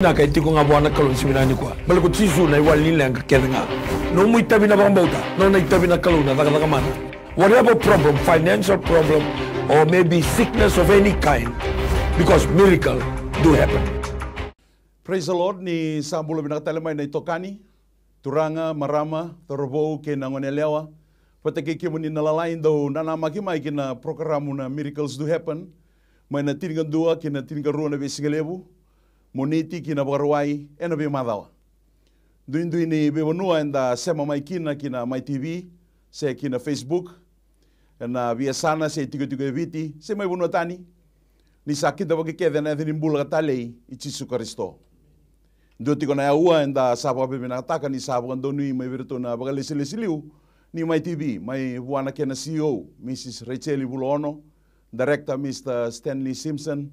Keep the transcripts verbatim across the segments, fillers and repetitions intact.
Vinaka e tiko ga vua na Kalou ni siga vinaka nikua. Baleta ko Jisu na iwali ni leqa kece ga. Nomu itavi na vakabauta, nona itavi na Kalou na cakacaka mana. Whatever problem, financial problem, or maybe sickness of any kind, because miracle do happen. Praise the Lord, ni sa bula vinaka tale mai na itokani, turaga, marama, cauravou kei na goneyalewa. Vata kei kemuni na lalai dau nanamaki mai ki na porokaramu na Miracles Do Happen, mai na tinikadua ki na tinikarua na veisigalevu, Moniti ki na Vakarauwai, ena veimacawa. Duidui ni veivanua eda sema mai kina ki na Mai T V se ki na Facebook, ena veiyasana se itikotiko e Viti se mai vanua tani, ni sa kidavaki kece ena yaca ni bula ka talei i Jisu Karisito. Dua tiko na aua eda sa vakavinavinakataka ni sa vakadonui mai vei iratou na vakalesilesi liu ni Mai T V, mai vua na kena C E O, Mrs Rachel Vulaono, Director, Mr Stanley Simpson,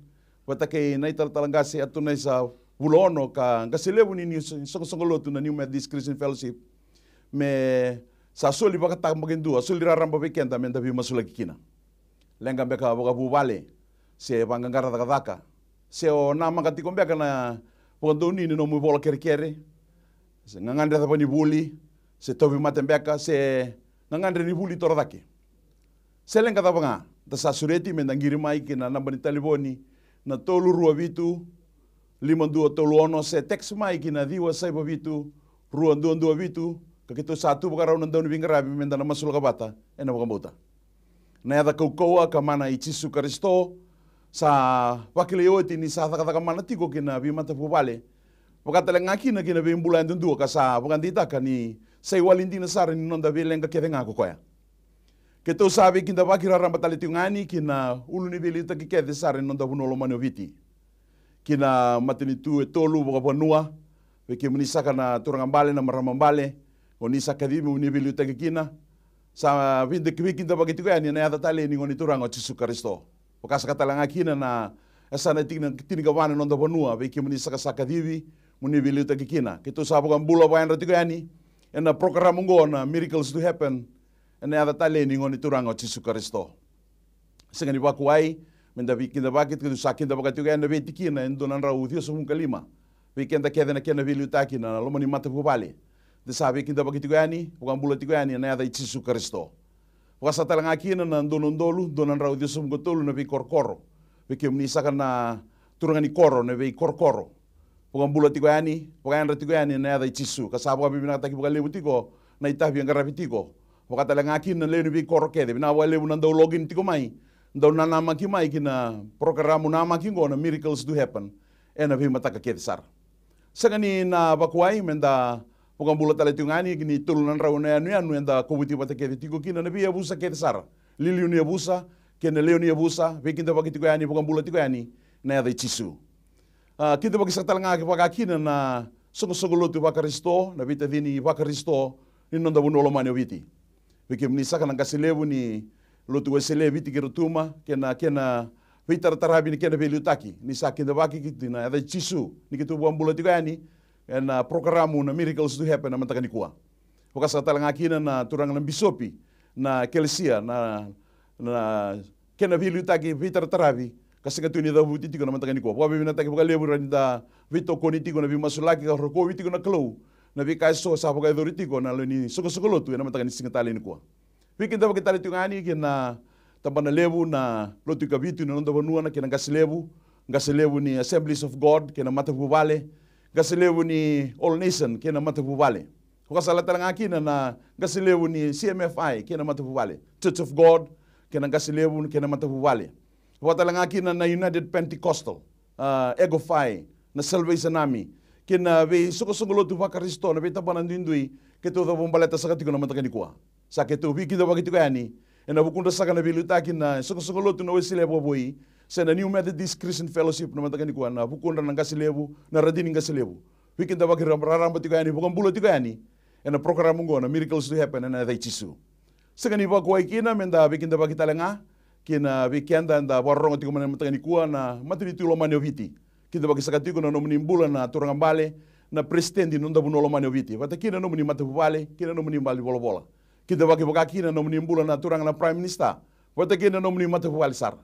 vata kei na italatala qase Atunai sa Vulaono, ka qase levu ni, ni soqosoqo lotu na New Methodist Christian Fellowship, me sa soli vakatabakidua, soli raraba vei keda meda veimasulaki kina. Leqa beka vakavuvale, se vaqaqara cakacaka, se o namaka tiko beka na vakadonui ni nomu ivola kerekere, se gagadre cava ni vuli, se tauvimate beka, se gagadre ni vuli torocake. Se leqa cava ga, da sa sureti meda qiri mai ki na naba ni talevoni na tolu rua vitu, lima dua tolu ono, se text mai ki na ciwa saiva vitu, rua dua dua vitu, ka keitou sa tu vakarau na dauniveiqaravi meda na masulaka vata ena vakabauta. Na yaca kaukauwa ka mana i Jisu Karisito, sa vakilai oti ni sa cakacaka mana tiko ki na veimatavuvale, vaka tale ga kina ki na veibula yadudua, ka sa vakadeitaka ni sa iwali dina sara ni noda veileqa kece ga ko koya. Keitou sa veikidavaki raraba tale tiko ga yani ki na ulu ni veiliutaki kece sara ni noda vanua lomani o Viti, ki na matanitu e tolu vakavanua, vei kemuni saka na turaga bale, na marama bale, o ni sa kacivi mo ni veiliutaki kina. Sa veida-, veikidavaki tiko yani ena yaca talei ni Gone Turaga o Jisu Karisito. Vaka saka tale ga kina na yasana e tini-, tinikava na noda vanua, vei kemuni saka sa kacivi mo ni veiliutaki kina. Keitou sa vakabula vakayadra tiko yani ena porokaramu oqo na Miracles Do Happen, ena yaca talei ni Gone Turaga o Jisu Karisito. Sega ni vakuwai, meda veikidavaki, keitou sa kidavaka tiko yani na veitikina e dua na drau ciwasagavulu ka lima. Vei keda kece na kena veiliutaki na loma ni matavuvale, da sa veikidavaki tiko yani, vakabula tiko yani ena yaca i Jisu Karisito. Vaka saka tale ga kina na dua na udolu, dua na drau ciwasagavulu ka tolu na veikorokoro, vei kemuni saka na turaga ni koro, na veikorokoro, vakabula tiko yani, vakayadra tiko yani ena yaca i Jisu. Ka sa vakavinavinakataki vakalevu tiko na itavi e qaravi tiko. Vaka tale ga kina na lewe ni veikoro kece, vinaka vakalevu na dau login tiko mai, dau nanamaki mai ki na porokaramu namaki oqo na Miracles Do Happen, ena veimataka kece sara. Sega ni na vakuwai, meda vakabula tale tiko ga yani ki na tolu na drau na yanuyanu eda kovuti vata kece tiko kina na veiyavusa kece sara, liuliu ni yavusa kei na lewe ni yavusa, veikidavaki tiko yani, vakabula tiko yani ena yaca i Jisu. A, kidavaki saka tale ga vaka kina na soqosoqo lotu vaKarisito, na veitacini vaKarisito ni noda vanua lomani o Viti. Vei kemuni saka na qase levu ni Lotu Wesele e Viti kei Rotuma, kei na, kei na veitarataravi ni kena veiliutaki, ni sa kidavaki kina ena yaca i Jisu, ni keitou vakabula tiko yani ena porokaramu na Miracles Do Happen ena mataka nikua. Vaka saka tale ga kina na turaga na bisopi, na ekelesia, na, na kena veiliutaki, veitarataravi, ka sega tu ni cavuti tiko ena mataka nikua. Vakavinavinakataki vakalevu ni da veitokoni tiko ena veimasulaki ka rokovi tiko na Kalou na veika eso sa vakayacori tiko ena lewe ni soqosoqo lotu ena mataka ni siga talei nikua. Veikidavaki tale tiko ga yani ki na tabana levu na Lotu i Kavitu ni noda vanua, na kena qase levu, qase levu ni Assemblies of God kei na matavuvale, qase levu ni All Nation kei na matavuvale. Vaka saka tale ga kina na qase levu ni C M F I kei na matavuvale, Church of God kei na qase levu kei na matavuvale. Vaka tale ga kina na United Pentecostal, a, Ego Fi, na Salvation Army, kei na veisoqosoqo lotu vaKarisito, na veitabana duidui keitou cavubaleta saka tiko ena mataka nikua. Sa keitou veikidavaki tiko yani ena vukudra saka na veiliutaki na soqosoqo lotu na Wesele vakavoui, se na New Methodist Christian Fellowship ena mataka nikua, na vukudra na qase levu, na radini qase levu. Veikidavaki ra-, raraba tiko yani, vakabula tiko yani ena porokaramu oqo na Miracles Do Happen ena yaca i Jisu. Sega ni vakuwai kina, meda veikidavaki tale ga kina vei keda eda vakarorogo tiko mai ena mataka nikua, na matanitu lomani o Viti. Kidavaki saka tiko na nomuni bula na turaga bale, na peresitedi ni noda vanua lomani o Viti, vata kei na nomuni matavuvale kei na nomuni valenivolavola. Kidavaki vaka kina na nomuni bula na turaga na Prime Minister, vata kei na nomuni matavuvale sara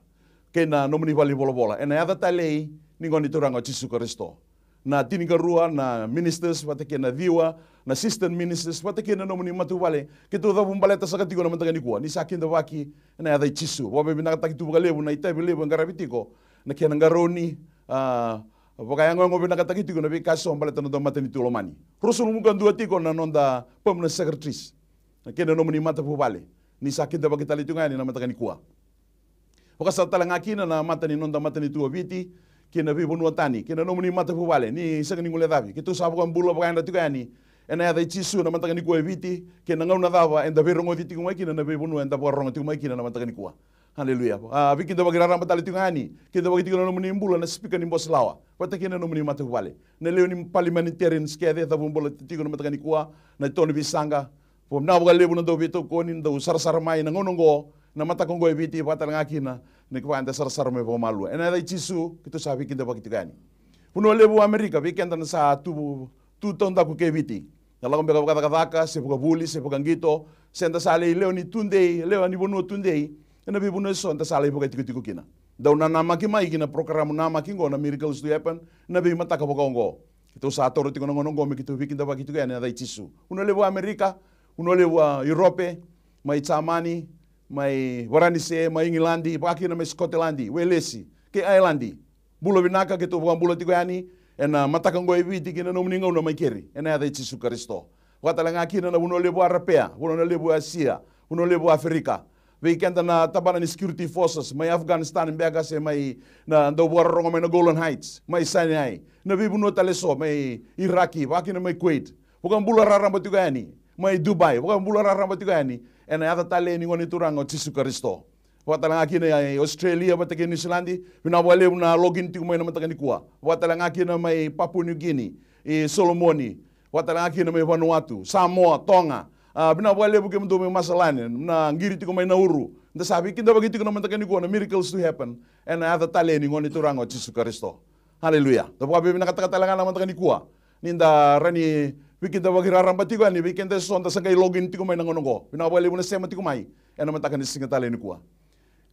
kei na nomuni valenivolavola, ena yaca talei ni Gone Turaga o Jisu Karisito. na tinikarua na ministers vata kei na ciwa na assistant ministers vata kei na nomuni matavuvale keitou cavu baleta saka tiko na mataka nikua, ni sa kidavaki ena yaca i Jisu. Vakavinavinakataki tu vakalevu na itavi levu e qaravi tiko na kena qarauni, a, vakayagoyago vinakataki tiko na veika eso baleta na noda matanitu lomani. Ruasagavulu ka dua tiko na noda permanent secretaries, na kena nomuni matavuvale, ni sa kidavaki tale tiko yani na mataka nikua. Vakasa tale ga kina na mata ni noda matanitu o Viti kei na veivanua tani, kei na nomuni matavuvale ni sega ni guilecavi. Keitou sa vakabula vakayadra tiko yani ena yaca i Jisu na mataka nikua e Viti, kei na gauna cava eda veirogoci tiko mai kina na veivanua eda vakarorogo tiko mai kina na mataka nikua. Aleluya. A, veikidavaki raraba tale tiko yani, kidavaki tiko na nomuni bula na sipika ni bose lawa vata kei na nomuni matavuvale, na lewe ni parliamentarians kece cavu baleta tiko na mataka nikua, na itono veisaqa, Vinaka vakalevu na dau veitokoni, na dau sarasara mai na gauna oqo, na mataka oqo e Viti, vaka tale ga kina ni kevaka eda sarasara mai vakamalua. Ena yaca i Jisu keitou sa veikidavaki tiko yani. Vanua levu o Amerika, vei keda na sa tu, tu taudaku ke Viti, da lako beka vakacakacaka se vakavuli se vakaqito, se da sa lai lewe ni tudei, lewe ni vanua tudei, ena veivanua eso da sa lai vakaitikotiko kina. Dau nanamaki mai ki na porokaramu namaki oqo na Miracles to Happen na veimataka vakaoqo. Keitou sa taura tiko na gauna oqo me keitou veikidavaki tiko yani ena yaca i Jisu. Vanua levu o Amerika, vanua levu o Europe, mai Jamani, mai Varanise, mai Igiladi, vaka kina mai Sikoteladi, Welesi kei Ailadi. Bula vinaka, keitou vakabula tiko yani ena mataka oqo e Viti ki na nomuni gauna mai keri, ena yaca i Jisu Karisito. Vaka tale ga kina na vanua levu o Arapea, vanua levu o Asia, vanua levu o Aferika. Vei keda na tabana ni security forces mai Afghanistan beka se mai na dau vakarorogo mai na Golan Heights, mai Sinai, na veivanua tale eso, mai Iraki, vaka kina mai Kuwait. Vakabula raraba tiko yani mai Dubai, vakabula raraba tiko yani ena yaca talei ni Gone Turaga o Jisu Karisito. Vaka tale ga kina i Australia vata kei Niusiladi, vinaka vakalevu na login tiko mai na mataka nikua. Vaka tale ga kina mai Papua New Guinea, i Solomoni, vaka tale ga kina mai Vanuatu, Samoa, Toga. A, vinaka vakalevu kemudou mai Masalani, na qiri tiko mai Nauru. Da sa veikidavaki tiko na mataka nikua na Miracles to Happen ena yaca talei ni Gone Turaga o Jisu Karisito. Aleluya. Da vakavinavinakataka tale ga na mataka nikua ni da rawa ni veikidavaki raraba tiko yani vei keda eso da sa qai login tiko mai na gauna oqo. Vinaka vakalevu na sema tiko mai ena mataka ni siga talei nikua.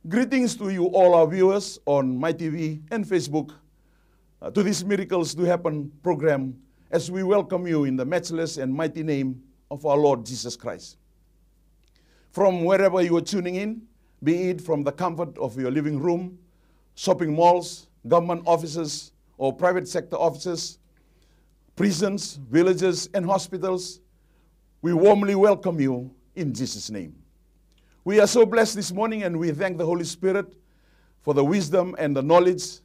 Greetings to you all our viewers on Mai T V and Facebook, uh, to this Miracles to Happen program, as we welcome you in the matchless and mighty name of our Lord Jesus Christ. From wherever you are tuning in, be it from the comfort of your living room, shopping malls, government offices, or private sector offices, prisons, villages, and hospitals, we warmly welcome you in Jesus' name. We are so blessed this morning, and we thank the Holy Spirit for the wisdom and the knowledge,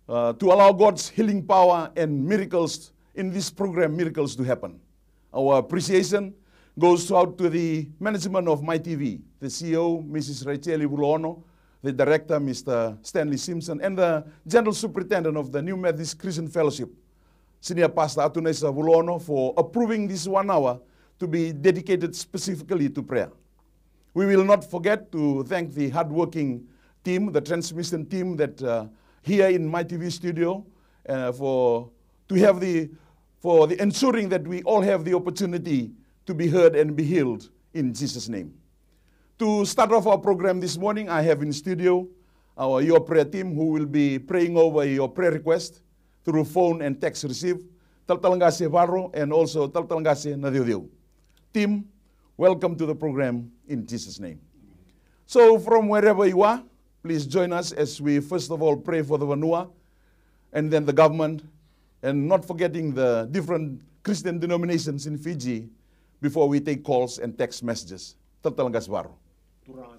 uh, to allow God's healing power and miracles in this program, Miracles to Happen. Our appreciation goes out to the management of Mai T V, the C E O, Missus Rachel Vulaono, the director, Mister Stanley Simpson, and the general superintendent of the New Methodist Christian Fellowship, Senior Pastor Atunaisa Vulaono, for approving this one hour to be dedicated specifically to prayer. We will not forget to thank the hardworking team, the transmission team that, uh, here in Mai T V studio, uh, for, to have the, for the ensuring that we all have the opportunity to be heard and be healed in Jesus' name. To start off our program this morning, I have in studio our Your Prayer team who will be praying over your prayer request through phone and text receive, Talatala Qase Varo and also Talatala Qase Naceuceu. Team, welcome to the program in Jesus' name. So from wherever you are, please join us as we first of all pray for the vanua and then the government, and not forgetting the different Christian denominations in Fiji before we take calls and text messages. Talatala Qase Varo.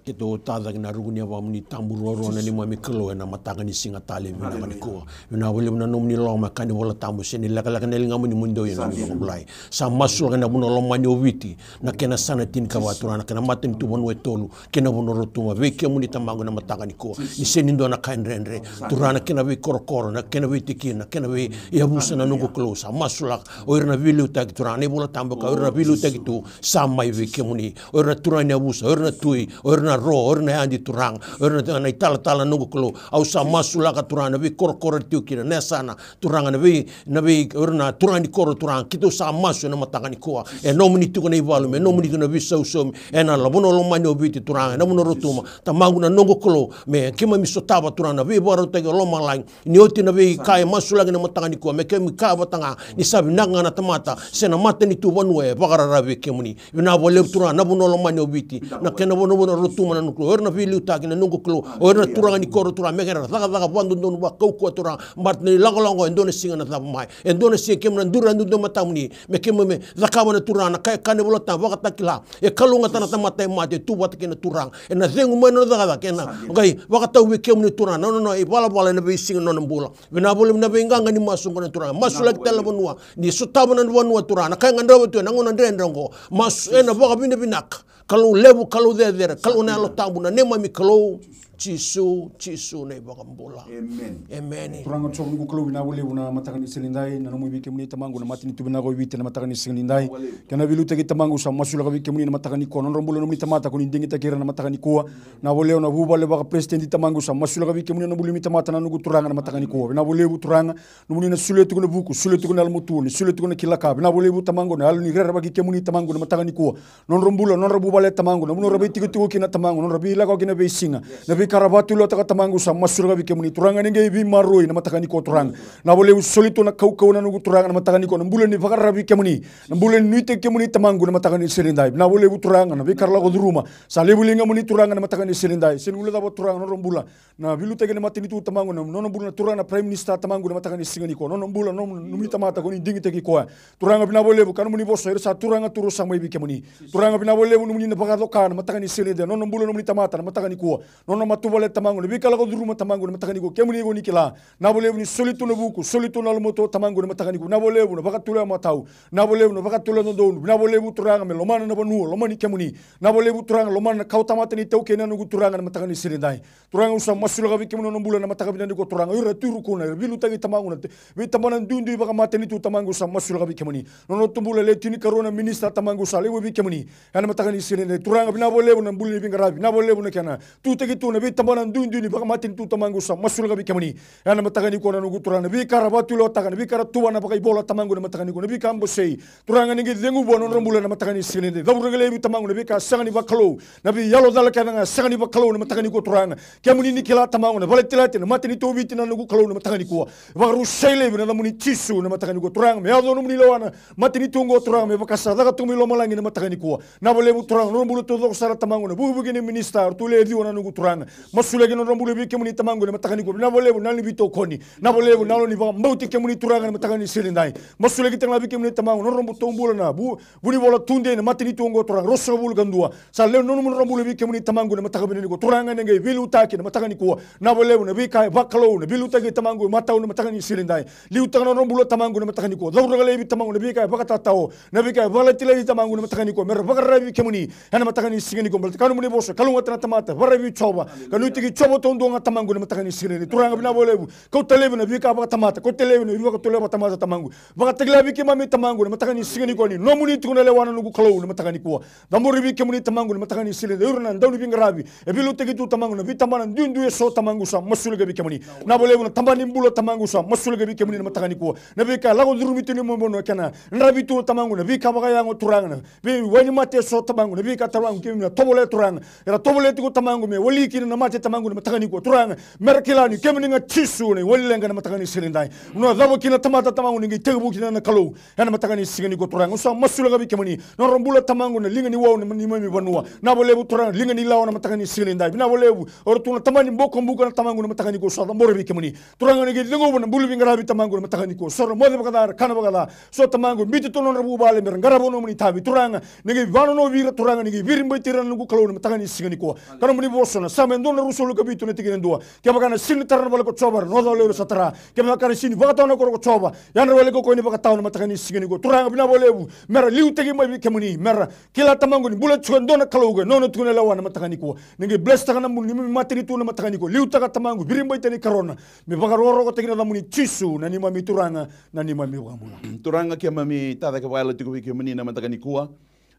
Keitou tacake na ruku ni yavamuni tabu ruarua na neimami Kalou ena mataka ni siga talei vinaka nikua. Vinaka vakalevu na nomuni loloma, ka ni Vola Tabu, se ni lekaleka na ligamuni mo dou ia na nomuni vakabulai. Sa masulaka ena vanua lomani o Viti na kena yasana tinikava, Turaga, na kena matanitu vanua e tolu kei na vanua rotuma vei kemuni Tamaqu ena mataka nikua. Ni sega ni dua na ka e dredre, Turaga, na kena veikorokoro, na kena veitikina, na kena veiyavusa na noqu Kalou, sa masulaka. O ira na veiliutaki, Turaga, na iVola Tabu e kaya o ira na veiliutaki tu sa mai vei kemuni. O ira na turaga ni yavusa, o ira na tui, O ira na ro, o ira na yadi Turaga, o ira na, na italatala na noqu Kalou. Au sa masulaka Turaga na veikorokoro era tiko kina, na yasana Turaga, na vei, na vei, o ira na turaga ni koro Turaga. Keitou sa masu ena mataka nikua. E nomuni tiko na ivalu, me nomuni tiko na veisausau, ena vanua lomani o Viti Turaga, ena vanua o Rotuma. Tamaqu na noqu Kalou, me keimami sotava Turaga na veivakarautaki o lomalagi. Ni oti na veika e masulaki na mataka nikua, me keimami kaya vata ga ni sa vinaka ga na tamata se na matanitu vanua e vakararavi vei kemuni. Vinaka vakalevu Turaga na vanua lomani o Viti, na kena vanua, vanua o Rotuma na noqu Kalou, o ira na veiliutaki na noqu Kalou, o ira na turaga ni koro Turaga, me ra cakacaka vakadodonu vakaukauwa Turaga, baleta ni lakolako e dua na siga na cava mai, e dua na siga keimami na duri ena dua matamuni, me keimami cakava na Turaga na ka e kaya na iVolatabu, vakatakila, e kalougata na tamata e mate, e tu vata kei na Turaga, ena cegu mai na nona cakacaka, ena qai vakatau vei kemuni Turaga na nona ivalavala ena veisiga na nona bula. Vinaka vakalevu na veiqaqa ni masu oqo na Turaga. Masulaki tale na vanua. Ni sotava na vanua Turaga. Na ka e gadreva tu ena gauna dredre oqo. Masu ena vakavinavinaka. Kalou levu, Kalou cecere, Kalou na Yalo Tabu, na neimami Kalou. Jisu, Jisu na iVakabula. Emeni. Emeni. Turaga Jiova noqu Kalou, vinaka vakalevu na mataka ni siga nidai, na nomu i vei kemuni Tamaqu na matanitu vinaka o Viti na mataka ni siga nidai. Kena veiliutaki Tamaqu sa masulaka vei kemuni na mataka nikua. Nodra bula nomuni tamata ko ni digitaki ira na mataka nikua. Na voleo na vuvale vakaperesitedi Tamaqu sa masulaka vei kemuni na bula ni tamata na noqu Turaga na mataka nikua. Vinaka vakalevu Turaga, nomuni na solia tiko na vuku, solia tiko na yalomatua, ni solia tiko na kila ka. Vinaka vakalevu Tamaqu na yalo ni rerevaki kemuni Tamaqu na mataka nikua. Nodra bula, nodra vuvale Tamaqu, na vanua ra veitikotiko kina Tamaqu, nodra veilako kina veisiga. Na veika ra vakatulewa taka Tamaqu sa masulaka vei kemuni Turaga ni qai veimaroroi na mataka nikua Turaga. Vinaka vakalevu soli tu na kaukauwa na noqu Turaga na mataka nikua, na bula ni vakararavi kemuni. Na bula ni nuitaki kemuni Tamaqu na mataka ni siga nidai. Vinaka vakalevu Turaga na veika ra lako curuma. Sa levu ligamuni Turaga na mataka ni siga nidai. Sega ni guilecava Turaga na nodra bula. Na veiliutaki na matanitu Tamaqu na nona bula na Turaga na Prime Minister Tamaqu na mataka ni siga nikua. Nona bula, nona, nomuni tamata ko ni digitaki koya. Turaga vinaka vakalevu ka nomuni vosa, era sa turaga tu ra sa mai vei kemuni. Turaga vinaka vakalevu nomuni na vakacoka na mataka ni siga nidai. Nona bula nomuni tamata na mataka nikua. Nona matavuvale Tamaqu, na veika lako curuma Tamaqu na mataka nikua. Kemuni ko ni kila. Vinaka vakalevu ni soli tu na vuku, soli tu na yalomatua Tamaqu na mataka nikua. Vinaka vakalevu na vakatulewa matau. Vinaka vakalevu na vakatulewa dodonu. Vinaka vakalevu Turaga me lomana na vanua, lomani kemuni. Vinaka vakalevu Turaga, lomana na kawatamata ni taukei na noqu Turaga na mataka ni siga nidai. Turaga au sa masulaka vei kemuni nona bula na mataka vinaka nikua Turaga. O ira tu i Rukuna, era veiliutaki Tamaqu na te-, veitabana duidui vakamatanitu Tamaqu sa masulaka vei kemuni. Nona tu bula le tinikarua na minister Tamaqu sa lewe vei kemuni. Ena mataka ni siga nidai Turaga vinaka vakalevu na bula ni veiqaravi, vinaka vakalevu na kena tutaki tu na veitabana duidui ni vakamatanitu Tamaqu sa masulaka vei kemuni. Ena mataka nikua na noqu Turaga na veika ra vakatulewataka, na veika ra tuvana vakaivola Tamaqu na mataka nikua, na veika bosei. Turaga ni qai cegu vua na nodra bula na mataka ni siga nidai. Cavuta ga laivi Tamaqu na veika sega ni vakalou, na veiyalo cala kece ga sega ni vakalou na mataka nikua Turaga. Kemuni ni kila Tamaqu na vale tilati na matanitu o Viti na noqu Kalou na mataka nikua. Vakarusai laivi na yacamuni Jisu na mataka nikua Turaga me yaco nomuni lewa na matanitu oqo Turaga me vaka sa caka tu mai lomalagi na mataka nikua. Vinaka vakalevu Turaga nodra bula taucoko sara Tamaqu na vukevuke ni minister, ratou le ciwa na noqu Turaga. Masulaki nodra bula vei kemuni Tamaqu na mataka nikua. Vinaka vakalevu na yalo ni veitokoni. Vinaka vakalevu na yalo ni vakabauti kemuni Turaga na mataka ni siga nidai. Masulaki tale ga vei kemuni Tamaqu nodra bu-, tau bula na vu-, vunivola tudei na matanitu oqo Turaga ruasagavulu ka dua. Sa lewe ni nodra bula vei kemuni Tamaqu na mataka vinaka nikua Turaga ni qai veiliutaki na mataka nikua. Vinaka vakalevu na veika e vakalou, na veiliutaki Tamaqu e matau na mataka ni siga nidai. Liutaka na nodra bula Tamaqu na mataka nikua. Cavuta ga laivi Tamaqu na veika e vakatatao, na veika e vakalatilati Tamaqu na mataka nikua. Me ra vakararavi vei kemuni ena mataka ni siga nikua baleta ka nomuni vosa, kalougata na tamata, vakararavi Jiova, ka nuitaki Jiova taudua ga Tamaqu na mataka ni siga nidai. Turaga vinaka vakalevu, kauta laivi na veika vakatamata, kauta laivi na veivakatulewa vakatamata Tamaqu. Vakatakila vei keimami Tamaqu na mataka ni siga nikua ni nomuni tiko na lewa na noqu Kalou na mataka nikua. Cabori vei kemuni Tamaqu na mataka ni siga nidai, o ira na dauniveiqaravi e veiliutaki tu Tamaqu na veitabana duidui eso Tamaqu sa masulaki vei kemuni. Vinaka vakalevu na tabana ni bula Tamaqu sa masulaki vei kemuni na mataka nikua. Na veika lako curumi tu ni vanua kena dravi tu Tamaqu na veika vakayago Turaga na veiwainimate eso Tamaqu, na veika Turaga keimami na tovolea Turaga. Era tovolea tiko Tamaqu me wali kina na mate Tamaqu na mataka nikua Turaga. Me ra kila ni kemuni ga Jisu na iwali leqa na mataka ni siga nidai. Vanua cava kina tamata Tamaqu ni qai tekivu kina na Kalou. Ena mataka ni siga nikua Turaga au sa masulaka vei kemuni. Nodra bula Tamaqu na liga ni wau na neimami vanua. Vinaka vakalevu Turaga liga ni lawa na mataka ni siga nidai. Vinaka vakalevu o ratou na tabana ni bokobuka na Tamaqu na mataka nikua sa cabora vei kemuni. Turaga ni qai ceguva na bula veiqaravi Tamaqu na mataka nikua. So ra moce vakaca, ra kana vakaca. So Tamaqu biuta tu nodra vuvale me ra qarava nomuni itavi. Turaga ni qai vakanonovi ira Turaga ni qai viribaiti ira na noqu Kalou na mataka ni siga nikua. Ka nomuni vosa na Same dua na ruasagavulu ka vitu na tikina e dua. Kevaka na sega ni tara na vale ko Jiova, ra noca o lewe ira sa tara. Kevaka na sega ni vakatawa na koro ko Jiova, yadra wale ko koya ni vakatawa na mataka ni siga nikua. Turaga vinaka vakalevu, me ra liutaki mai vei kemuni, me ra kila Tamaqu ni bula tiko e dua na Kalou qo, nona tiko na lewa na mataka nikua. Ni qai blesstaka na bula ni neimami matanitu na mataka nikua. Liutaka Tamaqu, viribaita ni karona. Me vakarokorokotaki na yacamuni Jisu, na neimami Turaga, na neimami iVakabula. Turaga keimami tacake vakayalo tiko vei kemuni na mataka nikua.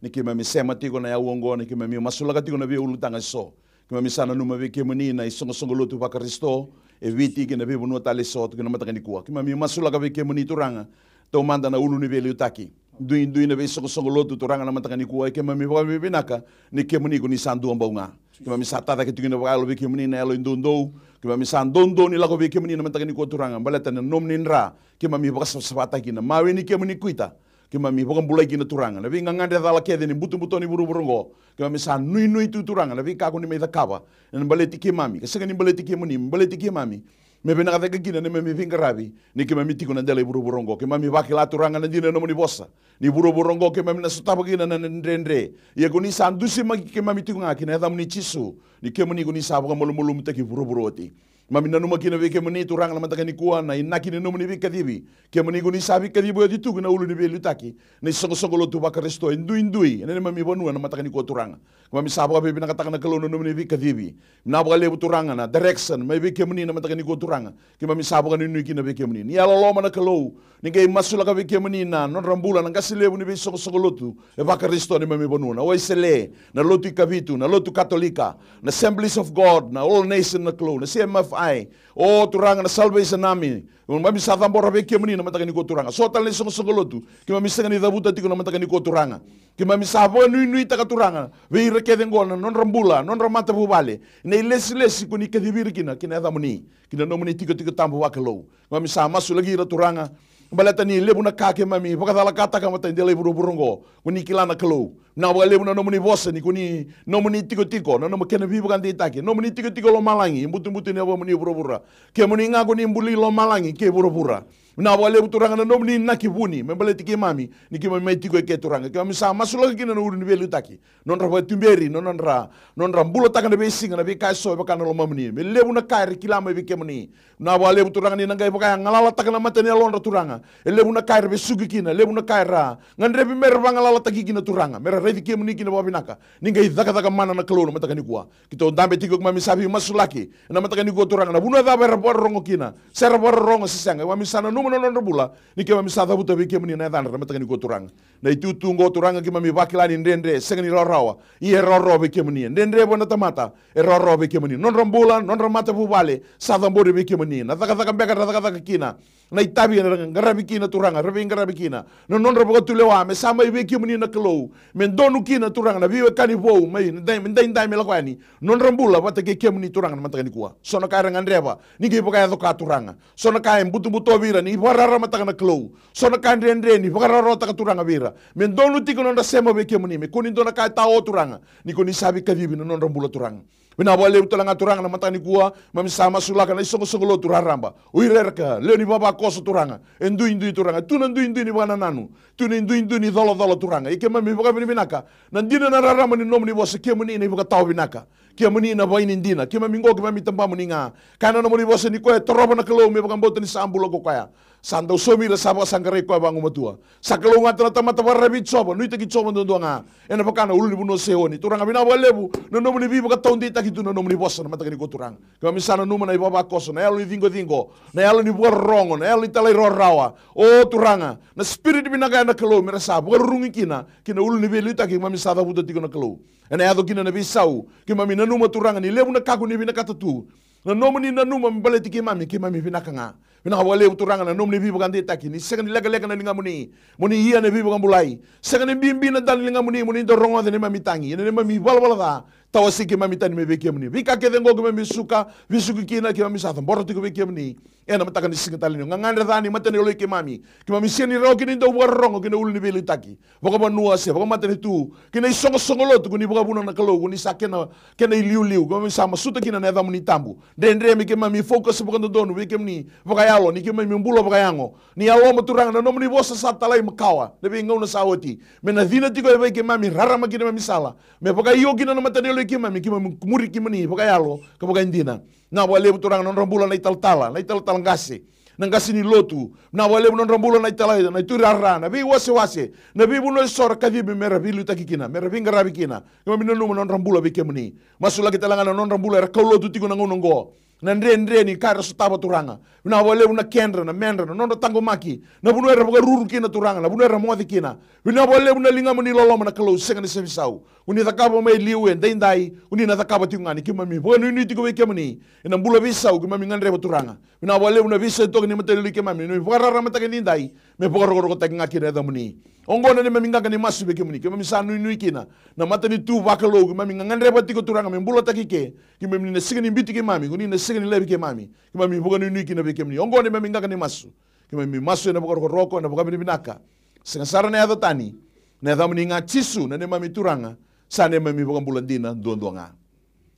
Ni keimami sema tiko na yau oqo, ni keimami masulaka tiko na veiulutaga eso. Keimami sa nanuma vei kemuni na isoqosoqo lotu vaKarisito e Viti kei na veivanua tale eso tu kina mataka nikua. Keimami masulaka vei kemuni Turaga, taumada na ulu ni veiliutaki. Duidui na veisoqosoqo lotu Turaga na mataka nikua, e keimami vakavinavinaka ni kemuni ko ni sa dua bau ga. Keimami sa tacake tiko kina vakayalo vei kemuni na yalo e doudou. Keimami sa doudou ni lako vei kemuni na mataka nikua Turaga, baleta na nomuni dra keimami vakasavasavataki kina. Mawe ni kemuni kuita, keimami vakabulai kina Turaga. Na veigagadre cala kece ni butobuto ni vuravura oqo, keimami sa nuinui tu Turaga na veika ko ni mai cakava ena baleti keimami, ka sega ni baleti kemuni, me baleti keimami. Me vinaka cake kina na neimami veiqaravi ni keimami tiko na dela i vuravura oqo. Keimami vakila Turaga na dina na nomuni vosa ni vuravura oqo keimami na sotava kina na dredre. Ia ko ni sa dusimaki keimami tiko ga ki na yacamuni Jisu, ni kemuni ko ni sa vakamalumalumutaki vuravura oti. Keimami nanuma kina vei kemuni Turaga na mataka nikua na inaki ni nomuni veikacivi. Kemuni ko ni sa veikacivi oti tu ki na ulu ni veiliutaki, na isoqosoqo lotu vaKarisito e duidui ena neimami vanua na mataka nikua Turaga. Keimami sa vakavinavinakataka na Kalou na nomuni veikacivi. Vinaka vakalevu Turaga na direction mai vei kemuni na mataka nikua Turaga. Keimami sa vakanuinui kina vei kemuni. Ni yalololoma na Kalou, ni qai masulaka vei kemuni na nodra bula na qase levu ni veisoqosoqo lotu e vaKarisito ena neimami vanua, na Wesele, na Lotu i Kavitu, na Lotu Katolika, na Assemblies of God, na All Nation na Kalou, na C M F I, o Turaga na Salvation Army. Keimami sa cabora vei kemuni na mataka nikua Turaga. So tale na isoqosoqo lotu keimami sega ni cavuta tiko na mataka nikua Turaga. Keimami sa vakanuinuitaka Turaga vei ira kece oqo na nodra bula, nodra matavuvale, na ilesilesi ko ni kacivi ira kina ki na yacamuni, ki na nomuni tikotiko tabu vakalou. Keimami sa masulaki ira Turaga, baleta ni levu na ka keimami vakacalakataka vata e dela i vuravura oqo, ko ni kila na Kalou. Vinaka vakalevu na nomuni vosa ni ko ni nomuni tikotiko, na nomu kena veivakadeitaki, nomuni tikotiko lomalagi, butubutu ni yavamuni vuravura. Kemuni ga ko ni buli lomalagi kei vuravura. Vinaka vakalevu Turaga na nomuni inaki vuni me baleti keimami, ni keimami mai tiko eke Turaga. Keimami sa masulaka kina na ulu ni veiliutaki, nodra vakatuberi, na nodra, nodra bulataka na veisiga na veika eso e vaka na lomamuni. Me levu na ka era kila mai vei kemuni. Vinaka vakalevu Turaga ni na qai vakayagalalataka na mata ni yalodra Turaga. E levu na ka era vesuki kina, levu na ka era gadrevi mera vagalalataki kina Turaga, mera raici kemuni kina vakavinaka. Ni qai cakacaka mana na Kalou na mataka nikua. Keitou dabe tiko, keimami sa veimasulaki ena mataka nikua Turaga, na vanua cava era vakarorogo kina, se ra vakarorogo se sega, keimami sa nanuma na nodra bula ni keimami sa cavuta vei kemuni na yacadra na mataka nikua Turaga. Na itutu oqo Turaga keimami vakila ni dredre, sega ni rawarawa, ia e rawarawa vei kemuni. E dredre vua na tamata, e rawarawa vei kemuni. Nodra bula, nodra matavuvale sa cabori vei kemuni. Na cakacaka beka era cakacaka kina, na itavi era qaravi kina Turaga, era veiqaravi kina, na nodra vakatulewa me sa mai vei kemuni na Kalou, me donu kina Turaga na veiwekani vou mai daidai me lako yani, nodra bula vata kei kemuni Turaga na mataka nikua. So na ka era gadreva ni qai vakayaco ka Turaga, so na ka e butobuto vei ira ni vakararamataka na Kalou, so na ka dredre ni vakarawarawataka Turaga vei ira, me donu tiko na nodra sema vei kemuni, me kua ni dua na ka e tao Turaga, ni ko ni sa veikacivi na nodra bula Turaga. Vinaka vakalevu tale ga Turaga na mataka nikua, keimami sa masulaka na isoqosoqo lotu raraba, o ira era ka lewe ni vavakoso Turaga. E duidui Turaga, e tu na duidui ni vakanananu, tu na duidui ni colacola Turaga. Ia keimami vakavinavinaka, na dina na rarama ni nomuni vosa, kemuni na ivakatawa vinaka, kemuni na vaini dina, keimami qo keimami tabamuni ga. Kaya na nomuni vosa ni koya e torova na Kalou me vakabauta ni sa bula ko koya, sa dau saumi ira sa vakasaqarai koya vagumatua. Sa kalougata na tamata vakararavi Jiova, nuitaki Jiova duadua ga, ena vaka na ulunivanua Saioni. Turaga vinaka vakalevu na nomuni veivakataudeitaki tu na nomuni vosa na mataka nikua Turaga. Keimami sa nanuma na ivavakoso, na yalo ni ciqociqo, na yalo ni vakarorogo, na yalo ni talairawarawa. O Turaga, na spirit vinaka ya na Kalou mera sa vakarurugi kina ki na ulu ni veiliutaki keimami sa cavuta tiko na Kalou. Ena yaco kina na veisau, keimami nanuma Turaga ni levu na ka ko ni vinakata tu. Na nomuni nanuma me baleti keimami, keimami vinaka ga. Vinaka vakalevu Turaga na nomuni veivakadeitaki, ni sega ni lekaleka na ligamuni mo ni ia na veivakabulai. Sega ni bibi na dali ni ligamuni mo ni dau rogoca na neimami tagi ena neimami valavala ca. Tawasei keimami tani mai vei kemuni. Veika kece oqo keimami suka, vesuki kina, keimami sa cabora tiko vei kemuni ena mataka ni siga tale ni gagadre ca ni mata ni yaloi keimami. Keimami sega ni rawa kina ni dau vakarorogo ki na ulu ni veiliutaki vakavanua se vakamatanitu, ki na isoqosoqo lotu ko ni vakavuna na Kalou, ko ni sa kena, kena iliuliu. Keimami sa masuta kina na yacamuni tabu. Dredre me keimami focus vakadodonu vei kemuni vakayalo, ni keimami bula vakayago. Ni yaloma Turaga na nomuni vosa sa talai makawa na veigauna sa oti, me na cina tiko e vei keimami, rarama ki na neimami sala, me vakaio kina na mata ni yaloi keimami, keimami muri kemuni vakayalo ka vakaidina. Vinaka vakalevu Turaga na nodra bula na italatala, na italatala qase, na qase ni lotu. Vinaka vakalevu na nodra bula na itala, na iturara, na veiwasewase, na veivanua eso ra kacivi mera veiliutaki kina, mera veiqaravi kina. Keimami nanuma na nodra bula vei kemuni. Masulaki tale ga na nodra bula era kaulotu tiko na gauna oqo. Na dredre ni ka era sotava, Turaga. Vinaka vakalevu na kedra, na medra, na nodra taqomaki, na vanua era vakaruru kina, Turaga, na vanua era moce kina. Vinaka vakalevu na ligamuni loloma, na Kalou sega ni sa veisau. O ni cakava mai liu, edaidai o ni na cakava tiko ga, ni keimami vakanuinui tiko vei kemuni. Ena bula veisau keimami gadreva, Turaga. Vinaka vakalevu na veisau e toka ni matanitu i keimami, ni vakararamataki edaidai, me vakarokorokotaki ga kina na yacamuni. Oqo na neimami qaqa ni masu vei kemuni, keimami sa nuinui kina. Na matanitu vakalou keimami gagadreva tiko, Turaga, me bulataki ke. Keimami na sega ni biuti keimami, o ni na sega ni laivi keimami. Keimami vakanuinui kina vei kemuni. Oqo na neimami qaqa ni masu. Keimami masu ena vakarokoroko, ena vakavinavinaka. Sega sara na yaca tani. Na yacamuni ga, Jisu, na neimami Turaga, sa neimami iVakabula dina duadua ga.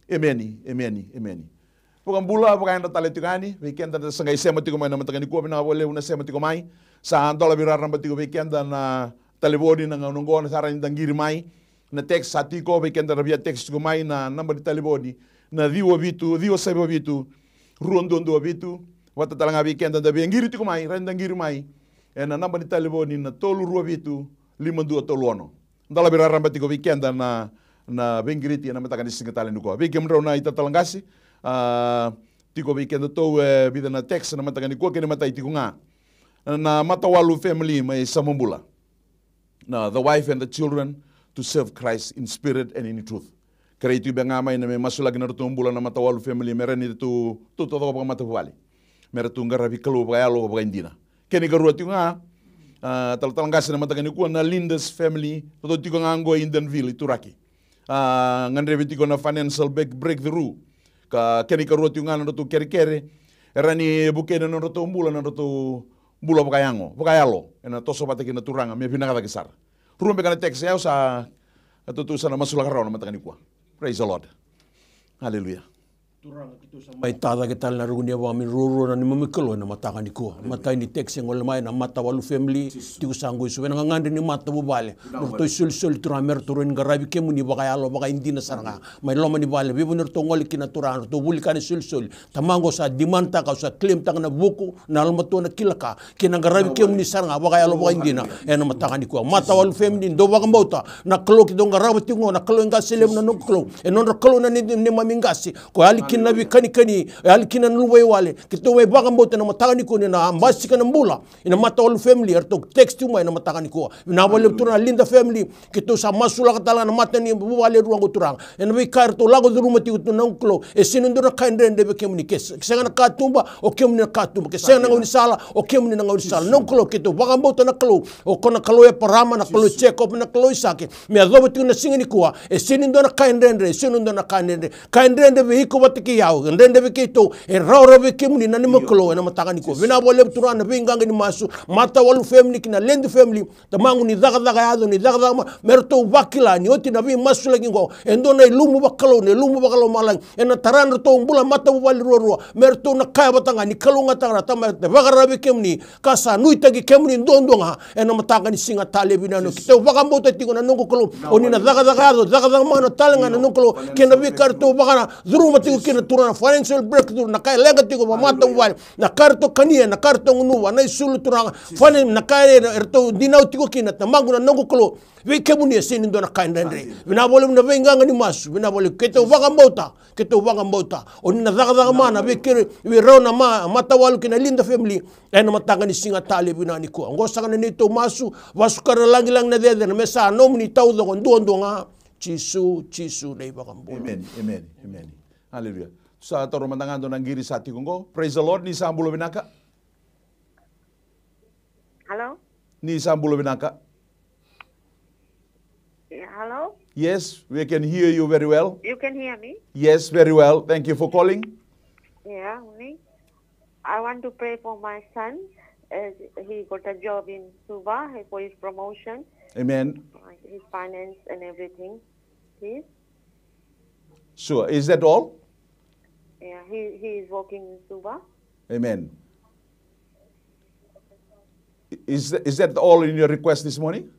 Emeni, emeni, emeni. Vakabula, vakayadra tale tiko yani vei keda na sa qai sema tiko mai na mataka nikua, vinaka vakalevu na sema tiko mai. Sa dolavi raraba tiko vei keda na talevoni na gauna oqo, na sa rawa ni da qiri mai. Na text sa tiko, vei keda na via text tiko mai, na naba ni talevoni na ciwa vitu, ciwa saiva vitu, rua dua dua vitu. Vata tale ga vei keda da via qiri tiko mai, rawa ni da qiri mai ena naba ni talevoni na tolu rua vitu, lima dua tolu ono. Dolavi raraba tiko vei keda na, na veiqiriti ena mataka ni siga tale nikua. Vei kemudrau na italatala qase, a, tiko vei kedatou e vica na text na mataka nikua, kena imatai tiko ga na Matawalu family mai Samabula. Na the wife and the children to serve Christ in spirit and in truth. Kerei tiko beka ga mai na me masulaki na nodratou bula na Matawalu family, me rawa ni ratou, ratou taucoko vakamatavuvale, me ratou qaravi Kalou vakayalo, vakaidina. Kena ikarua tiko ga, a, talatala qase na mataka nikua, na Linda's family, ratou tiko ga oqo i Edenville, i Turaki. A, gadrevi tiko na financial break, breakthrough. Ka kena ikarua tiko ga na nodratou kerekere, e rawa ni vukei na nodratou bula na nodratou bula vakayago, vakayalo, ena toso vata kei na Turaga, me vinaka cake sara. Rua beka na text, au sa, ratou sa na masulaka rawa na mataka nikua. Praise the Lord. Hallelujah. Turaga, keitou sa mai tacake tale ena ruku ni yavamuni ruarua na neimami Kalou ena mataka nikua. Matai ni text e gole mai na Matawalu family, tiko sa qo i Suva, ena gagadre ni matavuvale. Nodratou isolisoli, Turaga, me ratou rawa ni qaravi kemuni vakayalo, vakaidina sara ga. Mai loma ni vale, vei vanua ratou gole kina, Turaga, ratou vuli kina na isolisoli. Tamaqu, au sa demand-taka, au sa claim-taka na vuku, na yalomatua, na kila ka, kei na qaravi kemuni sara ga vakayalo, vakaidina ena mataka nikua. Matawalu family, dou vakabauta, na Kalou keitou qarava tiko qo, na Kalou e qase levu na noqu Kalou. E nodra Kalou na nei, neimami qase. Ko yali kina na veikanikani, e yali kina na luvaiwale. Keitou mai vakabauta ena mataka nikua ni na basika na bula. Ena Matawalu family, eratou text tiko mai ena mataka nikua. Vinaka vakalevu, Turaga, na Linda family, keitou sa masulaka tale ga na matavuvale e rua qo, Turaga. Ena veika eratou lako curuma tiko, Turaga na noqu Kalou, e sega ni dua na ka e dredre vei kemuni. Ke se, ke sega na katuba, o kemuni na katuba. Ke sega na gaunisala, o kemuni na gaunisala. Noqu Kalou, keitou vakabauta, na Kalou, o koya na Kalou i Eparama, na Kalou i Jekope, na Kalou i Aisake. Me yacova tiko na siga nikua, e sega ni dua na ka e dredre, e sega ni dua na ka e dredre. Ka e dredre vei iko vata kei au, e dredre vei keitou, e rawarawa vei kemuni na neimami Kalou ena mataka nikua. Vinaka vakalevu, Turaga, na veiqaqa ni masu, Matawalu family kei na Ledu family. Tamaqu, ni cakacaka yaco, ni cakacaka mai, me ratou vakila ni oti na veimasulaki qo, e dua na ilumu vakalou, na ilumu vakalomalagi, ena tara na nodratou bula matavuvale ruarua, me ratou na kaya vata ga ni kalougata ga na tamata, e vakararavi kemuni, ka sa nuitaki kemuni duadua ga ena mataka ni siga tale vinaka. Keitou vakabauta tiko, na noqu Kalou, o ni na cakacaka yaco, cakacaka mana tale ga, na noqu Kalou, kei na veika eratou vakacuruma tiko kina, Turaga, na financial breakthrough, na ka e leqa tiko vakamatavuvale, na ka eratou kania, na ka eratou gunuva, na isulu, Turaga, fane, na ka e, eratou dinau tiko kina, Tamaqu, na noqu Kalou, vei kemuni e sega ni dua na ka e dredre. Vinaka vakalevu na veiqaqa ni masu, vinaka vakalevu, keitou vakabauta, keitou vakabauta o ni na cakacaka mana vei kei, vei rau na Ma, Matawalu kei na Linda family ena mataka ni siga tale vinaka nikua. Oqo saka na neitou masu, vakasuka na lagilagi, na cecere, me sa nomuni taucoko duadua ga. Jisu, Jisu na iVakabula. Amen, amen, amen. Hallelujah. Sa taura mada ga dua na qiri sa tiko qo. Praise the Lord, ni sa bula vinaka. Hello? Ni sa bula vinaka. Yeah, hello? Yes, we can hear you very well. You can hear me? Yes, very well. Thank you for calling. Yeah, me. I want to pray for my son. Uh, he got a job in Suva, uh, for his promotion. Amen. Uh, his finance and everything, please. Sure. Is that all? Yeah, he, he is working in Suva. Amen. Is, is that all in your request this morning?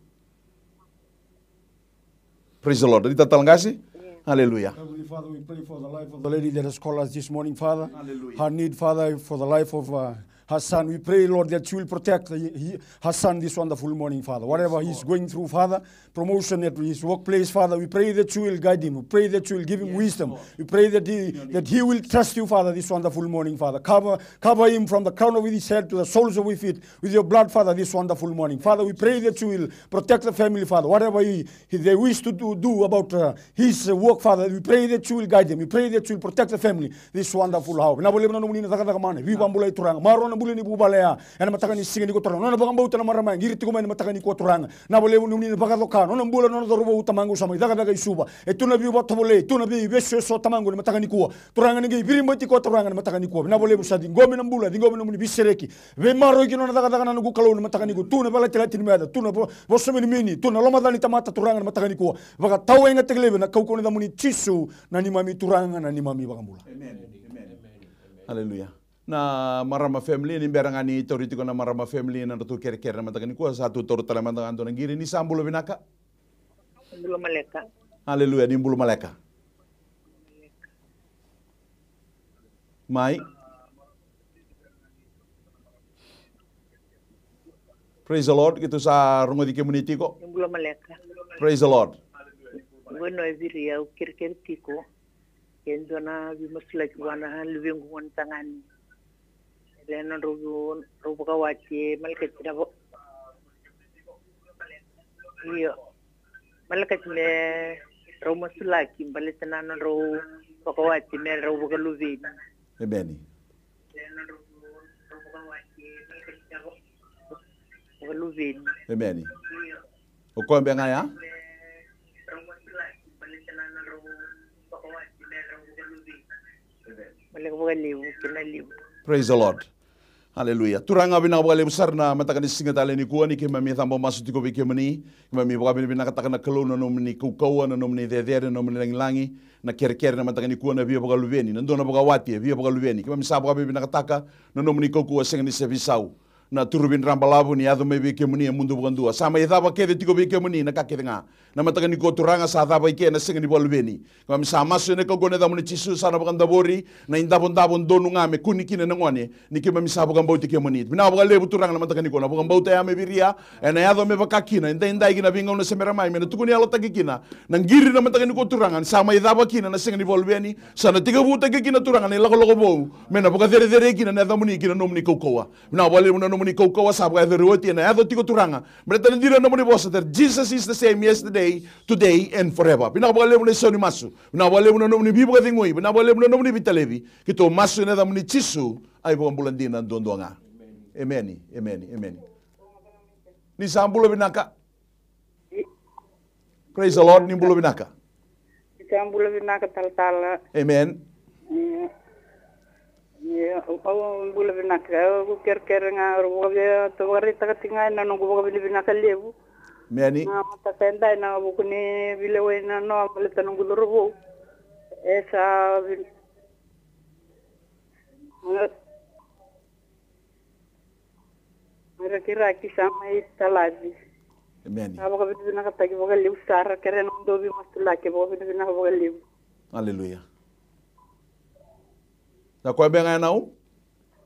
Praise the Lord. Rita Talangasi? Yeah. Hallelujah. Heavenly Father, we pray for the life of the lady that has called us this morning, Father. Hallelujah. Her need, Father, for the life of, uh, her son. We pray, Lord, that you will protect the, he, her son this wonderful morning, Father. Whatever he's going through, Father, promotion at his workplace, Father, we pray that you will guide him. We pray that you will give him wisdom. We pray that he that he will trust you, Father, this wonderful morning, Father. Cover cover him from the crown of his head to the soles of his feet with your blood, Father, this wonderful morning. Father, we pray that you will protect the family, Father. Whatever he, he they wish to do, do about uh, his uh, work, Father, we pray that you will guide them. We pray that you will protect the family this wonderful hour. Vinaka vakalevu na nomuni na cakacaka mana. Veivakabulai Turaga. Maroroi na bula ni vuvale ya. Ena mataka ni siga nikua Turaga. Nona vakabauta na marama ya qiri tiko mai na mataka nikua Turaga. Vinaka vakalevu na nomuni na vakacoka. Nona bula, nona cauravou Tamaqu sa mai cakacaka i Suva. E tu na veivakatovolei, e tu na veivesuesu Tamaqu na mataka nikua. Turaga ni qai viribati koya Turaga na mataka nikua. Vinaka vakalevu sa ciqomi na bula, ciqomi na nomuni veisereki. Veimaroroi ki nona cakacaka na noqu Kalou na mataka nikua. Tu na veiyalayalati ni meca, tu na vo- vosa minimini, tu na lomaca ni tamata Turaga na mataka nikua. Vakatauyagataki laivi ena kaukauwa ni yacamuni Jisu na neimami Turaga, na neimami Vakabula. Amen. Amen. Aleluya. Na marama family, ni bera ga ni tauri tiko na marama family na nodratou kerekere na mataka nikua, sa tu taura tale mada ga dua na qiri. Ni sa bula vinaka. Bula maleka. Aleluya, ni bula maleka. Mai. Praise the Lord, keitou sa rogoci kemuni tiko. Ni bula maleka. Praise the Lord. Qo e Viria, au kerekere tiko. E dua na veimasulaki vua na luvequ gone tagane. Ele nodrau rau vakawati e malekati na vo. Io. Malekati me rau masulaki baleta na nodrau vakawati me rau vakaluveni. Emeni. Vakaluveni. Emeni. O koya beka ga ya? Maleka vakalevu, kena levu. Praise the Lord. Aleluya. Turaga, vinaka vakalevu sara na mataka ni siga tale nikua ni keimami cabo masu tiko vei kemuni. Keimami vakavinavinakataka na Kalou na nomuni kaukauwa, na nomuni cecere, na nomuni lagilagi, na kerekere na mataka nikua na via vakaluveni, na dua na vakawati e via vakaluveni. Keimami sa vakavinavinakataka na nomuni kaukauwa sega ni se veisau. Na turuvi drabalavu ni yaco mai vei kemuni e mudu vakadua. Sa mai cava kece tiko vei kemuni na ka kece ga. Na mataka nikua Turaga sa cava i ke na sega ni vakaluveni. Keimami sa masu ena kaukauwa ni yacamuni Jisu, sa na vakadavori na idavodavo donu ga me kune kina na gone ni keimami sa vakabauti kemuni. Vinaka vakalevu Turaga na mataka nikua, na vakabauta ya me viria, ena yaco me vaka kina edaidai ki na veigauna se bera mai, me na tukuni yalotaki kina na qiri na mataka nikua Turaga, ni sa mai cava kina na sega ni vakaluveni, sa na tekivutaki kina Turaga na ilakolako vou me na vakacerecerei kina na yacamuni ki na nomuni kaukauwa. Vinaka vakalevu na nomuni kaukauwa sa vakayacori oti, ena yaco tiko Turaga. Baleta ni dina na nomuni vosa that Jesus is the same yesterday, today and forever. Vinaka vakalevu na isau ni masu. Vinaka vakalevu na nomuni veivakacegui. Vinaka vakalevu na nomuni veitalevi. Keitou masu ena yacamuni Jisu, a iVakabula dina duadua ga. Emeni, emeni, emeni. Ni sa bula vinaka. Praise the Lord, ni bula vinaka. Ni sa bula vinaka talatala. Amen. Io, io, au bula vinaka, au kerekere ga, au vakavia, au vakaraitaka tiko ga na noqu vakavinavinaka levu. Emeni. Na mataka edai ena vuku ni veilewai na noa baleta noqu cauravou. E sa vin- Rakiraki sa mai talaci. Emeni. Sa vakavinavinakataki vakalevu sara, kerea na dau veimasulaki, vakavinavinaka vakalevu. Aleluya. Na koya beka ga ya nau?